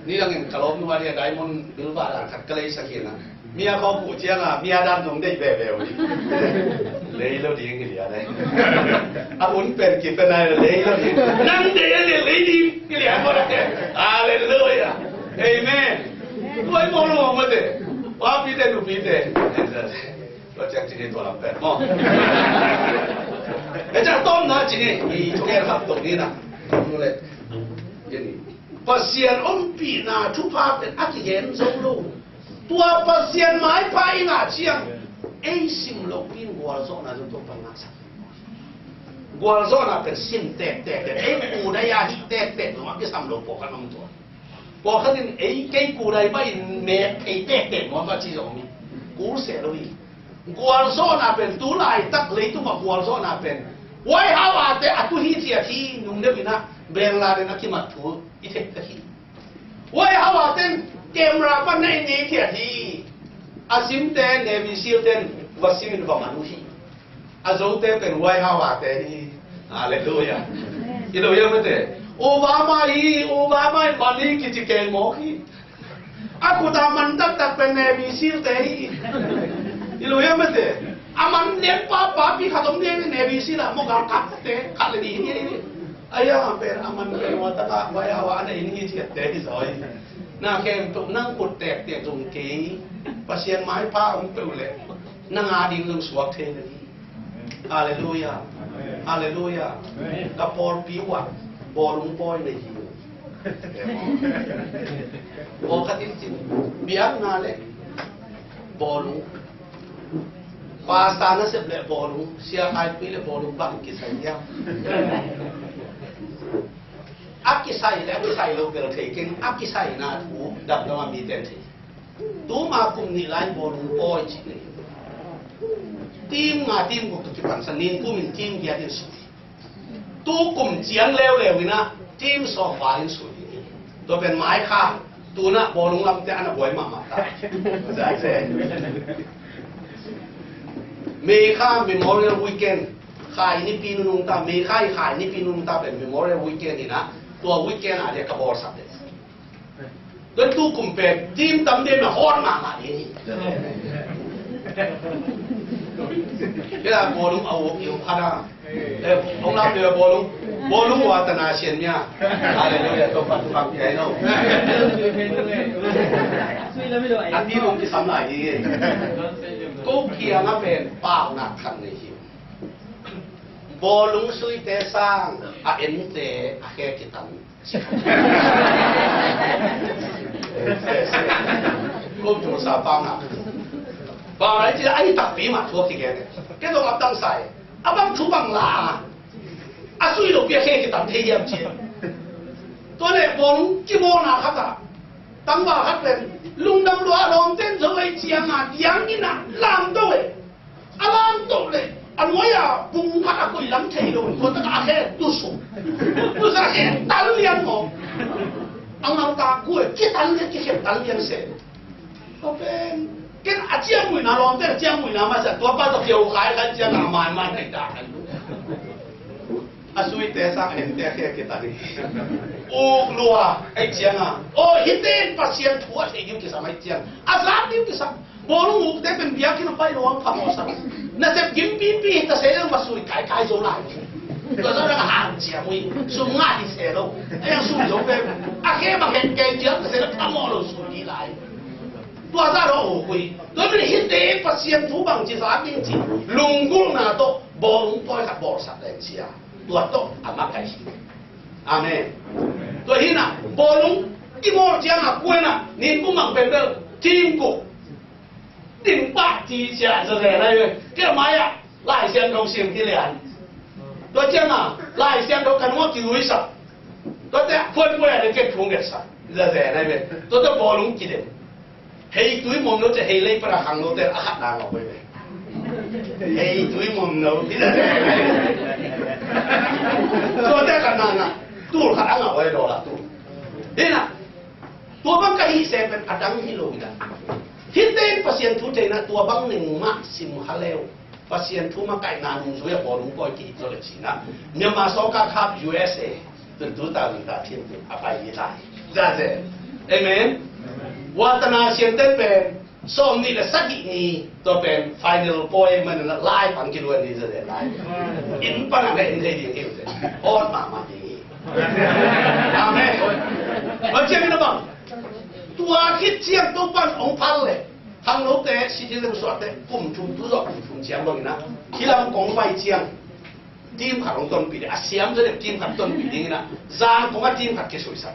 ni langin ka lawm nua dia diamond bil ba dan khat ka lei sa kina. Mia khawm uh ciangah mia dan zong deih veve uh hi. Lei lo ding hi lian ai. A hun pen kipen ai lei lo ding. Nang deih a lei lei ding hi lian maw. Halleluia. Amen. Tua i maw lo mate. Papi te nupi te. Tua ciang cini tua lam pen maw. Tua ciang tom na cini i thuken hap tok ni na. Pasian ompihna thupha pen a kigen zo lo. Tua Pasian maipha i ngah ciang ei sim lopi in gualzawhna zong Topa ngahsak. Gualzawhna pen sim tektek le ei kudai a hih tektek zong a kisam lo pawlkhat om tua. Pawlkhat in ei kei kudai mah in mek thei tektek nuam a ci zong om hi. Kul seh lo hi. Gualzawhna pen tu laitak leitungah gualzawhna pen White House a te a tu hi ciat hi. Nung deuh in ah Bin Laden a kimat thu i theih tak hi. Huai hauh a ten camera pan na en ngei khiat hi. A simte Navy SEAL ten va simin va man uh hi. A zote pen huai hauh a te hi. Halleluia. I lo ia mate. Obama hi, Obama hi, man hi kici keng mawk hi. A khuta man taktak pen Navy SEAL te hi. I lo ia mate. A man lian pa papi khat om dia Navy SEAL a mawk a khat te khat le ni hi. Aya pen a man pen wa taka waya wa na in hi ciat te hi zaw hi. Na khempeuh nang khut tektek zong kei Pasian maipha om peuh leh nang a ding zong suak thei na hi. Halleluia. Halleluia. Ka pawlpi uh ah bawlung pawi na hi. Pawlkhat in cin biakna le bawlung Pastor nasep le bawlung, sia khaipui le bawlung bang kisai hiam? A kisai le a kisai lo bel thei keng, a kisaina thu damdam a mite thei. Tuma kum nih lai bawlung pawi cih nei. Team nga team guk tawh kipansan, nin kum in team giat in sui. Tu kum ciang leuleu in ah team sawm val in sui ding hi. Tua pen mai kha, tu in ah bawlung lamte a na buai mahmah ta. Mei kha Memorial Weekend, khai nipi nunung ta, Mei kha i khai nipi nunung ta pen Memorial Weekend in ah, tua weekend ah dia ka bawlsak te. Don tu kum pen team tam den na hot mahmah ding hi. Kei la bawlung a uk i uk khat a. Eh, hong lam deuh bawlung. Bawlung wa tana sian mia. Halleluia. Topa tu bang piai no. A ti nong kisam lai hi. Ko kiang a pen paunak khat nei hi. Bawlung suite sang a ente a khe kitam. Kum tung sa pau na. Pau na ci a i takpi mah thu a kigen. Kei zong ap dang sai. A bang thu bang la. A sui lo pia khe kitam thei hiam ci. Tua leh bawlung kimawlna khat ah. Tangval khat pen lungdam lua a lawmten zo ei ciang a diang in a lam to eh. A lam toh leh a nuai a bung khat a koih lam thei lo, tua tak a khe tu suk. Tu sa khe tal lian maw. A ngal ta kuai kitan le kikhen tal lian se. Tua pen ken a ciangmuina lawmte a ciangmuina masa tua pa tawh kiau khai khan ciang a man man hei ta khan. A suite sang a ente a khe kitan hi. Uk lua ei ciang a. Aw hite in Pasian thu a thei ding kisam ei ciang. A zak ding kisam. Bawlung ukte pen biakinn a pai lo ang phamawh sak. Nasep gimpipi hi ta se leng va sui kaikai zo lai. Tua zo leng a hang ciam ui. Sum ngah hi se lo. A yang sui zo pen a khe bang het kei ciam ta se leng phamawh lo sui hi lai. Tua zah dong a ukui. Tua pen hihte Pasian thu bangci za ding ci lunggulhna tawh bawlung pawi khat bawlsak leng sia, tua tawh a makaih hi. Amen. Tua hi-in ah bawlung kimawl ciangah kuan ah nin kum bang pen bel kim kuk ding pah ci sia zazen ahi ve. Kei a mai-ah Lai Siangtho sim hi lian. Tua ciangah Lai Siangtho ka nungah kiluisak. Tuate phuanphuan a le kei phung getsak zazen ahi ve. Tuate bawlung kidem. Hei tui mom lo ci, hei lei pana khang lote a khat na ngau ahi ve. Hei tui mom lo. Tuate khat na ngau. Tul khat a ngau ahi daw la tul. Hi-in ah Tua bang ka hih se pen a dang hi lo hi dan. Hihte in Pasian thu theihna tua bang ning mah sim kha leu. Pasian thu makaihna nungzui a bawlung pawi kihih zaw le cihna. Myanmar sawlkar khap U S A tun tu ta ling ta thiam tu a pai hi ta hi. Za se. Amen. Watana siamte pen sawm nih le sagih ni tua pen final pawi man na lai pan kiluan ni za se lai. Inn pan a na inn thei ding hi ute. Hawt mahmah ding hi. Amen. Tua ciangin a bang, tua khit ciang Topan hong phal leh khanglote citizen suahte kum thum tu zawh kum thum ciang bangin ah hih lam kong pai ciang team khat hong tonpih ding, a siam zaw deuh team khat tonpih dingin ah Zangkong ah team khat kisuihsak,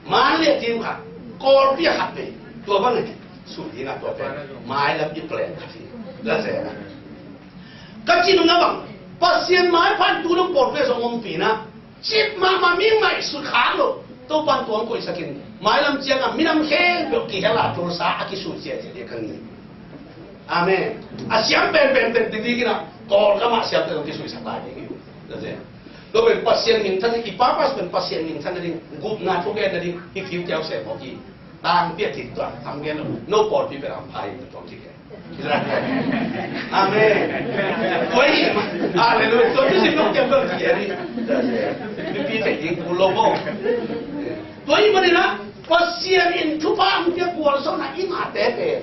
Mandalay ah team khat, Kawlpi ah khat vei, tua bangin suih dingin ah tua pen mailam i plan khat hi. Ka cih nopna bang, Pasian maipha in tu dong pawlpi ah zong ompih in ah, cip mahmah mi ngaihsut khak loh Topan tua hong koihsak in, mailam ciangah minam khempeuh kihel a Tulsa a kisut ciahciah ding ka ngim. Amen. A siam penpen pen ding ding in ah Kawlgam ah siamte zong kisuihsak lai ding hi. Tua pen Pasian minthan ding, i purpose pen Pasian minthan nading, gupna thugen nading hi, fiu kiau sem mawk hi. Tangpi a kik tua tam gen lo, no pawlpi pen a pha in tua kik. Amen. Tua hi, hallelujah. Tua hi sim lo kiam lo kiam hi. Mipi thei ding kul lo maw. Tua hi manin ah Pasian in thupha hong pia gualzawhna i ngahte pen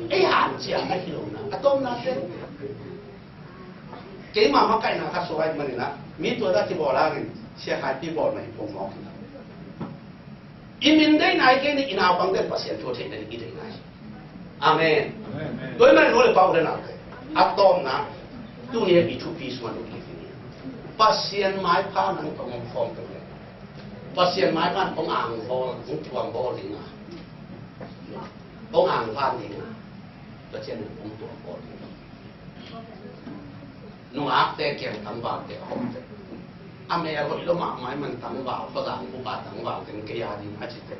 ei hanciam na hi lo na a tomna pen. Keimah makaihna khat suak ahih manin ah mi tua dah kibawl hangin Sia Khai Pi bawl mah hi pong mawk hi. I min deihna hi kei ni, i naupangte Pasian thu a theihna ding i deihna hi. Amen. Amen. Tua ahih manin nu le pa, u le naute, a tawpna, tuni a i thupi sungah nong kik ding hi. Pasian maipha nang tawh ngen khawm peuh leh Pasian maipha in hong angbawl, hong tuambawl ding a, hong angvan ding a, Pasian in hong tuambawl ding a. Nungakte kiang tangvalte a om teh. A mel hoih lo mahmah ahih man tangval, khuazang bup a tangval teng kei a ding a ci teh.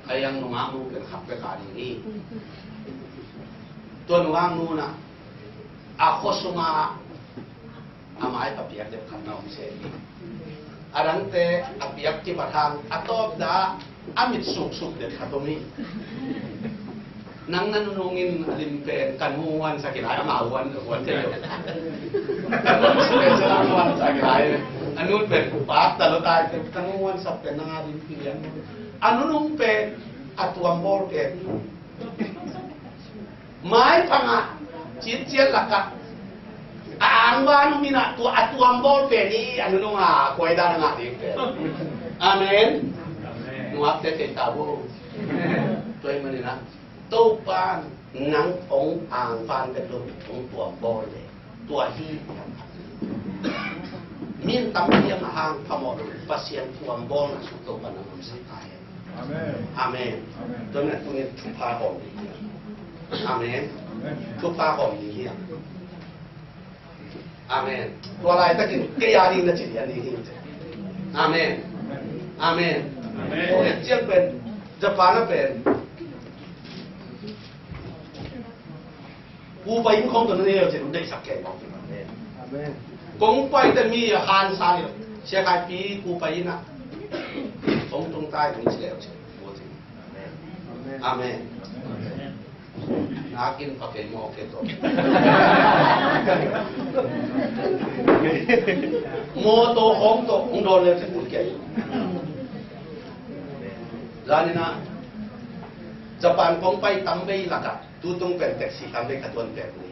Kei ang nungak nu pen khat pek a ding hi. Tua nungak nu in ah a khua sungah a mai a piak deuh khat na om se hi. A dangte a piak kibat hang a tawp dah a mit suksuk deuh khat om hi. Nang na nunung in a lim pen ka nu huan sak hi lai, ama huan huan thei lo. Ka nu pen huan sak hi lai. A nu pen pak ta lo tai, ka nu huan sak pen nang a lim pi lian. A nunung pen a tuambawl pen. Maipha ngah, cincian lakah a angvan om in ah tua a tuambawl pen hi, a nunung a koi dan a ngah ding pen. Amen. Amen. Nungakte thei ta vo. Tua ahih manin ah Topan nang hong angvan bek lo, hong tuambawl leh tua hi. Mi in tam hiam a hang phamawh lo, Pasian tuambawlna sung Topa nang hong sak ta hen. Amen. Amen. Amen. Tua manin tuni in thupha hawm ding hi hang. Amen. Amen. Thupha hawm ding hi hang. Amen. Tua laitakin kei a ding na ci lian ding hi. Amen. Amen. Amen. Tua ciang pen Japan a pen Pu Pai Inn khawng tawh na nei lo cin, hong deihsak kei mawk. Amen. Kong pai teh mi a hansa hi lo. Sia Khai Pi Pu Pai Inn ah hong tung ta hi, hong ci le lo cin. Amen. Amen. Nakin pha kei mawk kei tawh. Mawtaw khawng tawh hong dawn le cin, hong kei. Zanin ah Japan kong pai tam vei lakah tutung pen taxi tam vei ka tuan pen ni.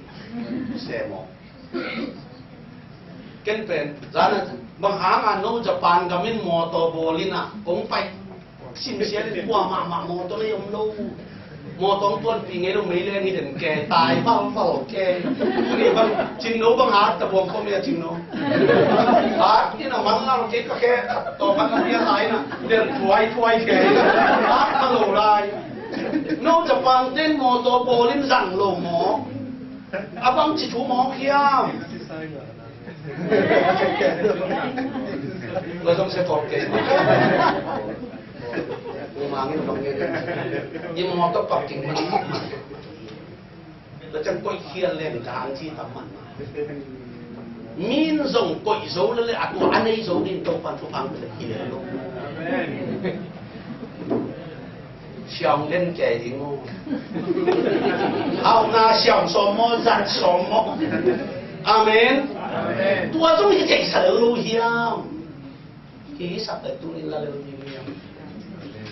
Se maw. Ken pen, zan a, bang hang a no Japan gam in mawtaw bawl in a kong pai simsial in, kua mahmah mawtaw lei om lo. Mawtaw tuanpih ngei lo, mei leng hi den ke, tai phalphal ke. Tuni bang cingno bang hat ka buang khawm hi a, cingno. Hat in a man ngal ke ka khe, tawh man ngal hi a lai na, den thuai thuai ke. Hat ka lo lai. No Japan ten mawtaw bawl in zang lo maw? A bang ci thu mawk hiam? Lo zong se kawk kei. Umang in bang ngen. I mawtaw pang king man. Lo cang koih khial leng ka hang ci tam man. Min zong koih zo le le a tua a nei zo din Topan thupha le hi le lo. Siam den kei ding maw? Hauhna siam sawm maw, zat sawm maw? Amen. Amen. Tua zong hi thei sa lo lo hiam? Hi sak le tu in la lo ding hiam?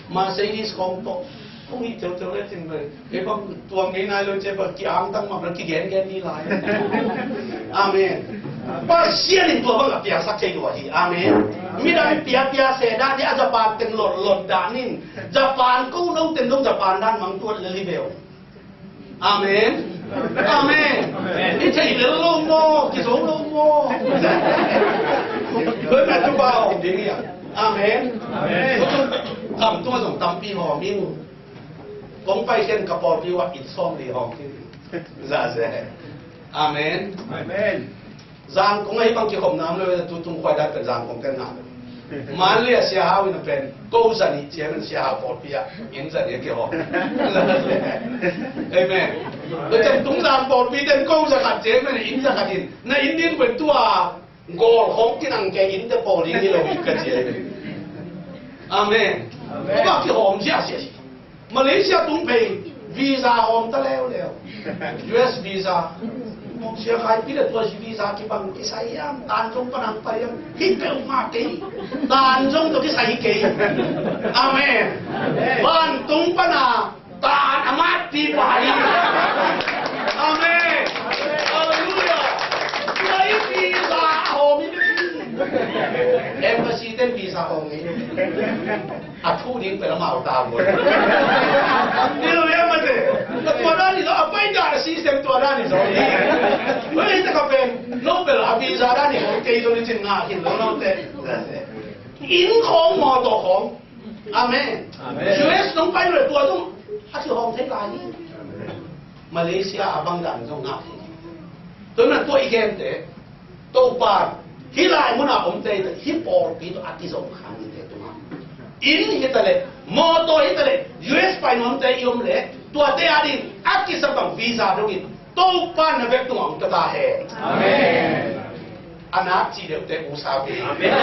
Mercedes khong tawh kong hi teuhteu le cin bai. Kei bang tuang kei nai lo cia bang ki-angtang mah bang kigengen ni lai. Amen. Pasian in tua bang a piangsak thei lua hi. Amen. Midang piapia se dan hi a, Japan teng lotlot dan in. Japan ko no teng dong Japan dan mang tuat lel hi ve uh. Amen. Amen. Amen. I thei lel lo maw, kizo lo maw? Tua mah tu ba om ding hi a. Amen. Amen. Tua tung kam tung a zong tampi hawm ing. Kong pai khian ka pawlpi uah inn sawm li hawng khin. Za ze. Amen. Amen. Zangkong ahi bang kikhopna om lo, tu tung khuai dan pen Zangkong ten ngah lo. Manli a Sia Hau in a pen ko za nih ciang in Sia Hau pawlpi ah inn za nih a kihawm. Amen. Tua ciang Tungzang pawlpi ten ko za khat ciang in inn za khat in na inn ding pen tua Gawl khong kinang kei innte pawl ding hi lo hi ka ci hi. Amen. Amen. Tua bang kihawm ziahziah hi. Malaysia tung phei visa hawm ta leuleu. U S visa. Sia Khai Pi le tua visa kibang kisai hiam, Tanjong panang pai hiam, hi peuhmah kei. Tanjong tawh kisai hi kei. Amen. Amen. Vantung pana Tan a matpi pa hi. Amen. Halleluia. Tua hi visa a hawm hi. Embassy ten visa hawm hi. A thu ding pen amau ta bo. Ni lo ya mate. Tua dan hi lo, a pai dan a system tua dan hi lo. Tua hi ta ka pen Nobel a visa dan hi lo, kei lo ni cin nga hin lo lo te. Inn khong, mawtaw khong. Amen. Amen. U S nong pai lo le tua zong a kihawm thei lai hi. Malaysia a bang dan zong ngah thei hi. Tua na tua i gente Topa hih lai muna omte hi ta, hih pawlpi tawh a kizom khangte tungah inn hi ta le, mawtaw hi ta le, U S pai nuamte i om le, tuate a ding a kisa bang visa dongin Topa na bek tungah hong ta ta hen. Amen. A nak ci deuhte usapi. Amen.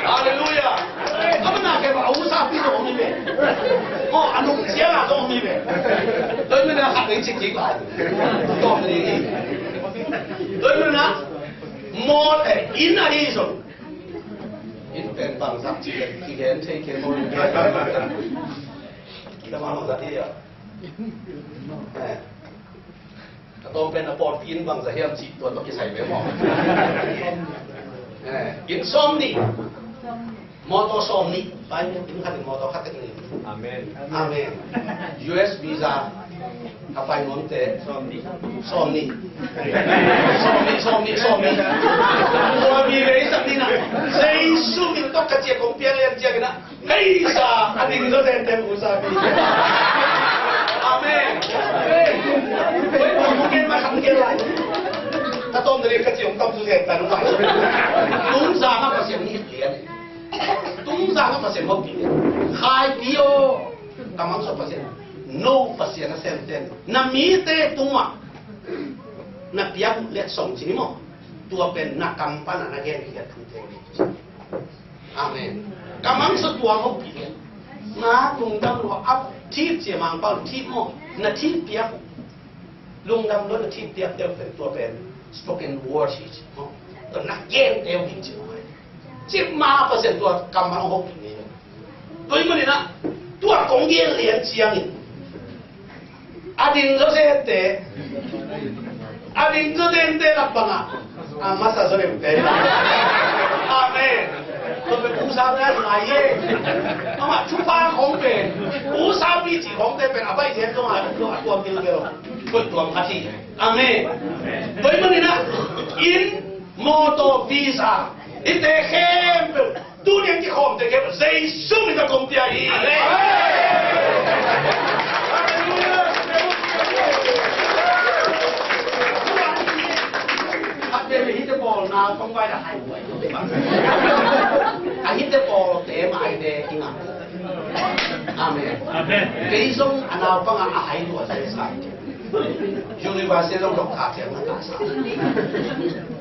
Halleluia. A mana ke ba usapi zong om hi ve. Maw, a nung ciang a zong om hi ve. Tua hi mana khat ding ci kik lai. Tawm ni hi. Tua hi mana maw, eh, inn ahi zong. Inn pen bangzah ci le kigen thei kei maw. Inn pen bangzah hi a. Eh. A tawm pen a pawlpi inn bangzah hiam cih tua tawh kisai ve maw? Eh, inn sawm nih. Mawtaw sawm nih. Pai inn khat in mawtaw khat tek nih. Amen. Amen. U S visa a pai nuamte sawm nih. Sawm nih. Sawm nih, sawm nih, sawm nih. Tua mi vei sak nih na. Jesu min tawh ka ciah kong piang lian ciangin a Hei sa, a ding zaw tenten usapi. Amen. Oi, oi, ken ma kham ken lai. Ka tom dali ka ciong tam tu tenten usapi. Tungzang a Pasian ni lian. Tungzang a Pasian hopih lian. Khai pio. Kamang so Pasian. No Pasian a sem ten. Na mite tungah na piak uh letsong ci ni maw. Tua pen na kam pana na gen khiat thu te. Amen. Ka mangsa tua hopih lian. Nga lungdam lua a thip cia Mangpau thip maw. Na thip piak uh. Lungdam lua na thip piak teu pen tua pen spoken word hi ci maw. Tua na gen teu hi ci maw. Cip ma Pasian tua kam bang hopih ni. Tua hi manin ah tua kong gen lian ciangin a ding zaw sente. A ding zaw sente lak bangah a masa zaw dente. Amen. Tua pen Sa pen lai e. Amah thupha khong pen, usapi ci khongte pen a baih lian zong a tuam ding bel, koih tuam khat hi. Amen. Tua ahih manin ah, inn, mawtaw, visa, hihte khempeuh, tuni a kikhawmte khempeuh Jesu min tawh kong pia hi. Hihte bawlna kong vai dah hai. A hihte pawlte maite i ngak. Amen. Amen. Kei zong a naupang a, a hai lua zong sa. University zong doctor thiam na ka sa.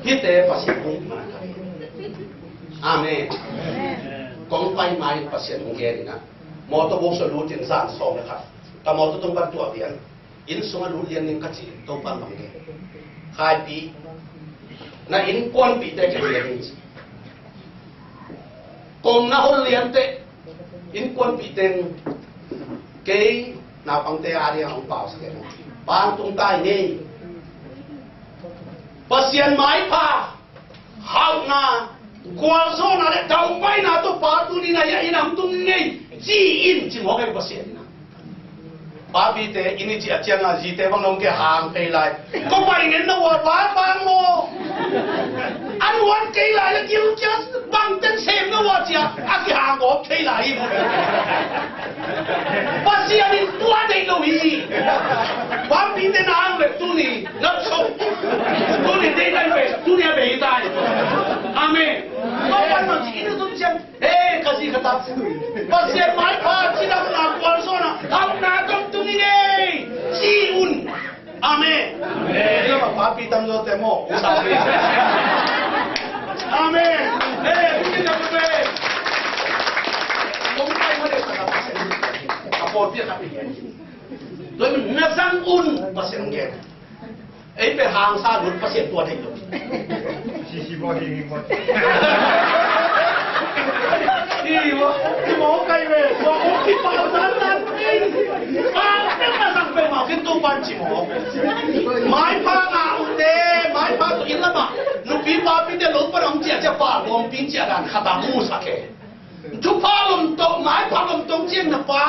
Hihte Pasian hong mana ka. Amen. Kong pai mai Pasian hong gen ina. Mawtaw bawk sa lutin zan sawm le khat. Ka mawtaw tung pan tua pian. Inn sungah lut lian ning ka ci, Topa'n bang gen. Khaipi, na innkuanpihte ka gen ning ci. Kong na hon lianteh, innkuanpihte in kei naupangte a ding a hong pausak ing. Pang tung tai ngei. Pasian maipha, hauhna, gualzawhna le daupaina tawh pa tuni-in a hia inn ah hong tung ning ei, ci-in ci mawk ei Pasian in ah. Papite inn i cih a ciangin zite bang dong kihang phei lai. Ko pai ngen na ua pa bang maw? A nuan kei lai le gilkial bangten sem na ua ci-a a kihang gawp thei lai hi. Pasian in tua deih lo hi. Papite na hang le tuni na chok. Tuni deih lai ve, tuni a bei tai. Amen. Tua pan bang ci inn a tun ciang, he, ka zi ka ta. Pasian maipha, cidamna, gualzawhna, hauhna tawh tung ning ei, ci un. Amen. Amen. Tua ma papi tamzaw te maw. Amen. He, tung ning ei, tung ning ei. Kong pai ma de sa ka Pasian. A pawlpi a khat ning ei. Tua na zang un Pasian gen. Ei pen hangsa lut Pasian tua deih lo. Sisi bo hi hi bo. Hi bo. Hi bo kai ve. Bo ki pau san san. Pau san san pe ma kin tu pan ci bo. Maipha ngah un te, maipha tu inn lam ah. Nupi papite lo pan hong ciah ciah pa gawmpi ciah dan khat a mu sak e. Thupha lom tawh, maipha lom tawh ciang na pa.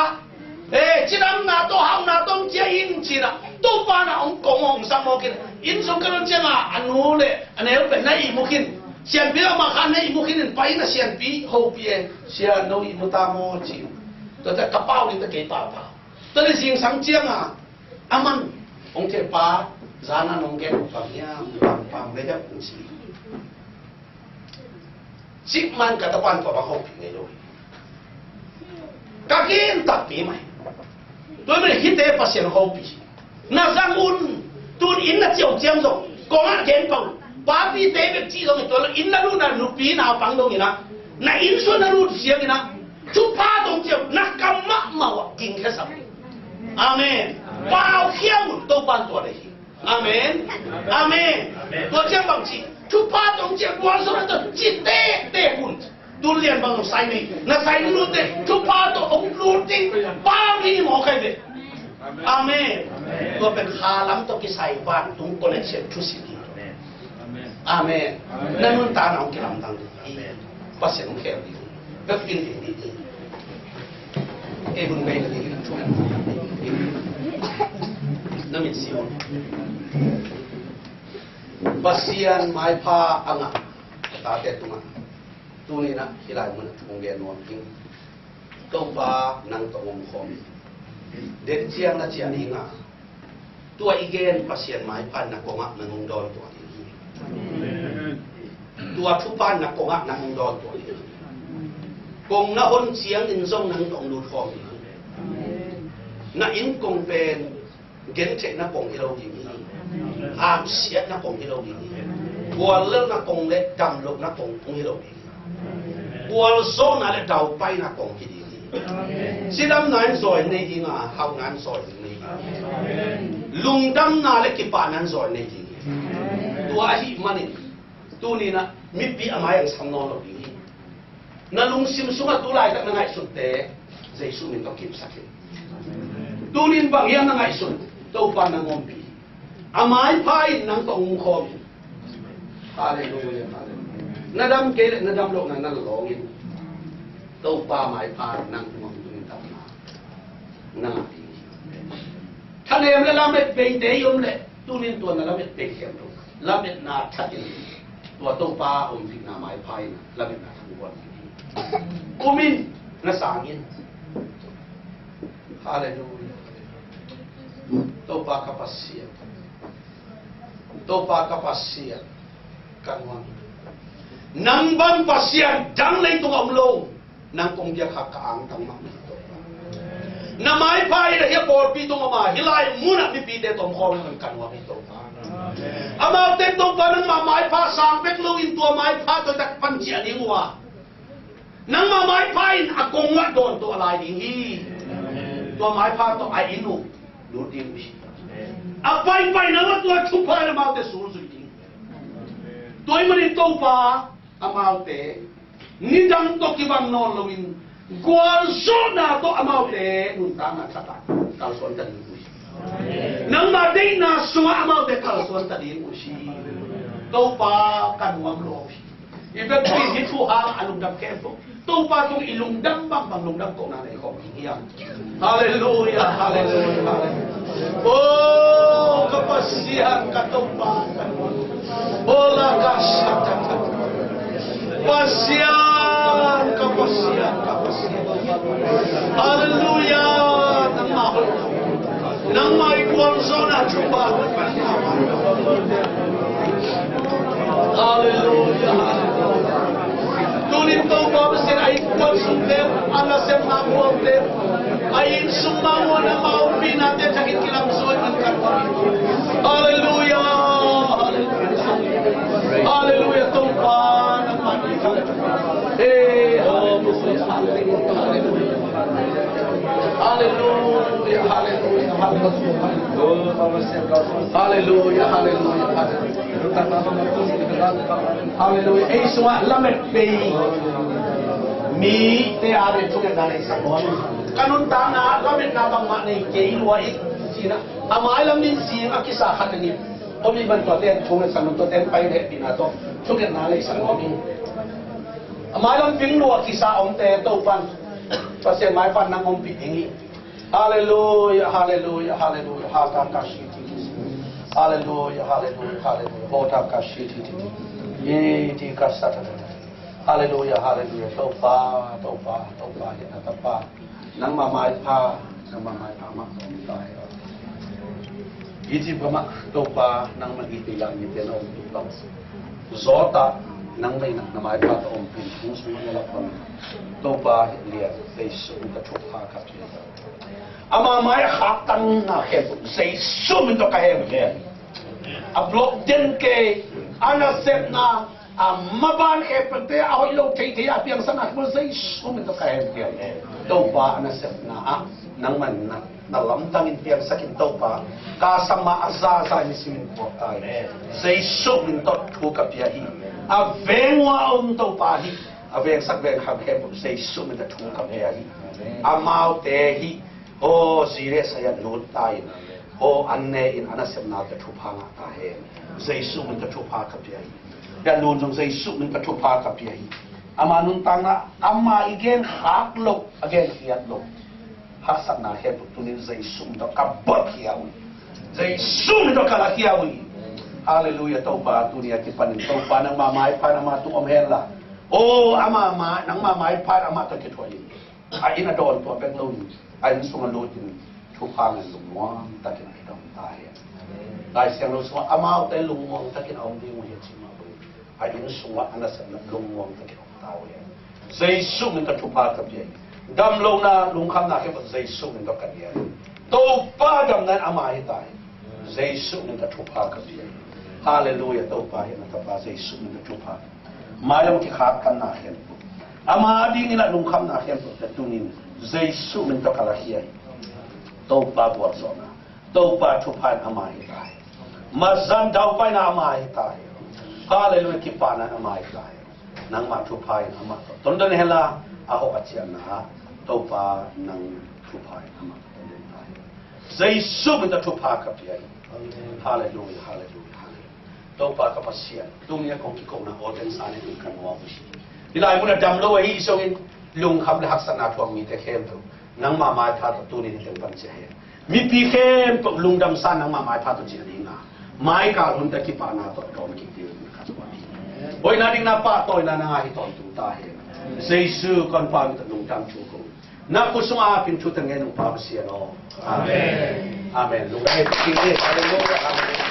Eh, cidamna tawh, hauhna tawh ciah in ci-in ah, Topa na hong kong hong sang mawk in. Inn sung ka lon ciang a, a nu le a neu pen na ihmu khin. Sianpi a ma khan na ihmu khin in, pai in a sianpi hopih e, sia no ihmu ta maw ci. Tua ta ka pau ding ta kei pau pau. Tua le zingsang ciang a, aman hong thei pa, zan a nong gen bang hiam, bang bang le hiam hong ci. Cik man ka tapan tua bang hopih ngei lo hi. Ka kin takpi mai. Tua mah hite Pasian hopih. Na zang un, tun inn na ciau ciam zong. Kong a gen pau. Papite bek cih zong hi tua lo inn na lut na nupi naupang dong ina. Na inn sung na lut siang ina. Thupha tawh ciau na kam mahmah uh a ging khia sam. Amen. Pau khia un Topan tua le hi. Amen. Amen. Tua ciang bang ci, thupha tawh ciang gualzawhna tawh ci tektek un. Tun lian bang sai ni, na sai ni lut teh, thupha tawh hong lut ding pau ni mawk hi ve. Amen. Tua pen kha lam tawh kisai vantung connection thusim hi. Amen. Na nuntakna hong kilamdang ding hi. Pasian hong khel ding. Bek in ding ding. Kei hun bei na ding in a thu. Na mit si hong. Pasian maipha a ngah tate tungah. Tuni-in ah hih lai mun ah thu gen nuam ing. Topa nang tawh om khawm hi. Den ciang na ciah ding a, tua i gen Pasian maipha in na kongah na nungdawn tua ding hi. Tua thupha in na kongah na nungdawn tua ding hi. Kong na hon ciangin zong nang tawh lut khawm hi. Na inn kong pen gentheihna kong hi lo ding hi. Hamsiatna kong hi lo ding hi. Guallelhna kong le damlohna kong hong hi lo ding hi. Gualzawhna le daupaina kong hi ding hi. Cidamna in zawi nei ding a, hauhna in zawi nei ding hi. Lungdamna le kipahna in zawi nei ding hi. Tua ahih manin tuni-in ah mipi a mai-ah sam nawn lo ding hi. Na lungsim sungah tu laitak na ngaihsutte Jesu min tawh kipsak in. Tuni-in bang hiam na ngaihsun, Topa nang ompih. A maipha in nang tawh um khawm in. Halleluia, halleluia. Na dam kei leh na dam lohna na lawng in. Topa maipha nang tungah hong tungin damna na ngah ding hi. Thanem le lamet beite i om leh, tuni-in tua na lamet bei khempeuh, lametna thatin tua Topa omzikna maipha in lametna thang guan ding hi. Um in, na sang in. Halleluiah. Topa ka Pasian, Topa ka Pasian, ka nuam hi. Nang bang Pasian dang leitungah om lo. Nang kong biak kha ka angtang mahmah hi Topa. Na maipha in ahi a pawlpi tungah om a, hih lai munah mipite tawh om khawm hi man, ka nuam hi Topa. Amaute Topa nangmah maipha sang bek loin tua maipha tawh i tak pan ciah ding uh a, nangmah maipha in a kong uh ah dawn tawh a lai ding hi. Tua maipha tawh a inn uh lut ding uh hi. A paipai nang a tua thupha in amaute sulzui ding. Tua ahih manin Topa, amaute nidang tawh kibang nawn loin gualzawhna tawh amaute nuntakna thatah kalsuan ta ding uh hi. Nangmah deihna sungah amaute kalsuan ta ding uh hi. Topa ka nuam lo hi. I vekpi in hih thu hangah a lungdam khempeuh Topa tung i lungdam bangbang lungdam kohna nei khawm ding hiam? Halleluiah, halleluiah, halleluiah. Oh, ka Pasian, ka Topa, ka Topa. Oh, la ka sa ta ta. Pasian, ka Pasian, ka Pasian. Halleluiah, nangmah hoih. Nangmah i gualzawhna thupha. Halleluiah, halleluiah. Tunin Topa Pasian a innkuan sungte, a nasepna muangte, a inn sung manguan a ma ompihna te thakin kilamzuai man kan. Halleluiah, halleluiah. Halleluiah, Topa nangmah ni. Hey, halleluiah, halleluiah. Halleluiah, halleluiah, halleluiah. Halleluiah, halleluiah, halleluiah. Halleluiah. Ei sungah lamet bei mite a ding thungetna nei sak nuam ing. Ka nuntakna lametna bangmah nei kei lua ing, ci-in a mailam in zing a kisa khat in om ahih man tuate thungetsak nuam, tuate pai hehpihna tawh thungetna nei sak nuam ing. A mailam ping lua kisa omte Topan, Pasian maipha in nang ompih ding hi. Halleluiah, halleluiah, halleluiah. Hata ka shi ti ti. Halleluiah, halleluiah, halleluiah. Hota ka shi ti ti ti. Iti ka sa ta ta ta. Halleluiah, halleluiah. Topa, Topa, Topa, hi na Tapa. Nangmah maipha, nangmah maipha mah om ta hen. Egypt gam ah Topa nangmah in i lam mite na ompih bang, Jordan nangmah in na maipha tawh ompih, hong sung na lak bang, Topa hih lian Jesu min tawh thupha ka pia hi. Ama mai a khaktanna khempeuh Jesu min tawh ka hempih hi. A blok den kei, a nasepna, a maban khempeuhte, a hoih lo theithei a piangsakna khempeuh Jesu min tawh ka hempih hi. Topa, a nasepna ah nangmah in na, na lamdang in piangsak in Topa. Ka sam a zaza in simin puak ta hi. Jesu min tawh thu ka pia hi. A veng uh a om Topa hi. A vengsak vengkham khempeuh Jesu min tawh thu ka pia hi. Amaute hi, aw, zi le sai ah lut ta in, aw, an ne in, a nasepna tawh thupha ngah ta hen. Jesu min tawh thupha ka pia hi. Pia lun zong Jesu min tawh thupha ka pia hi. Ama nuntakna, ama i gen khak loh, a gen khiat loh haksatna khempeuh tunin Jesu min tawh ka bawl khia uh hi. Jesu min tawh ka lakhia uh hi. Halleluiah, Topa, tuni a kipanin Topa nangmah maipha in ama tung om hen la. Aw, ama ma, nangmah maipha in amah tawh kithuah in. A inn a dawn tuah bek lo in, a inn sung a lut in thupha ngen lungmuang takin a dong ta hen. Lai Siangtho sungah amaute lungmuang takin a om ding uh hi a ci mah bangin, a inn sungah a nasepna lungmuang takin a om ta uh hen. Jesu min tawh thupha ka pia hi. Damlohna, lungkhamna khempeuh Jesu min tawh ka nial hi. Topa damna in ama hi ta hi. Jesu min tawh thupha ka pia hi. Halleluiah, Topa hi na Tapa, Jesu min tawh thupha. Mailam kikhaktanna khempeuh, ama dingin a lungkhamna khempeuh te tunin Jesu min tawh ka lakhia hi. Topa gualzawhna, Topa thupha in ama hi ta hi. Mazan daupaina ama hi ta hi. Halleluiah, kipahna in ama hi ta hi. Nangmah thupha in amah tawh tondon hen la, a hawh a ciahna ah Topa nang thupha in amah tawh tondon ta hi. Jesu min tawh thupha ka pia hi. Halleluiah, halleluiah, halleluiah. Topa ka Pasian, tuni a kong kikona aw teng sa ni tun ka nuam uh hi. Hih lai mun a dam lo ahi zongin, Lungkham le haksatna thuak mite khempeuh nangmah maipha tawh tuni-in hih teng pan ciah hen. Mipi khempeuh lungdamsa nangmah maipha tawh ciah ding a, maikal hun tawh kipahna tawh tawm kik ding ka thuak hi. Hoihna ding na pahtawina na ngah hi tawntung ta hen. Jesu ka honpa min tawh lungdam thu kong, na kut sungah a pin thu teng ngen, Topa Pasian aw. Amen. Amen. Lungdam hi. Halleluiah. Amen.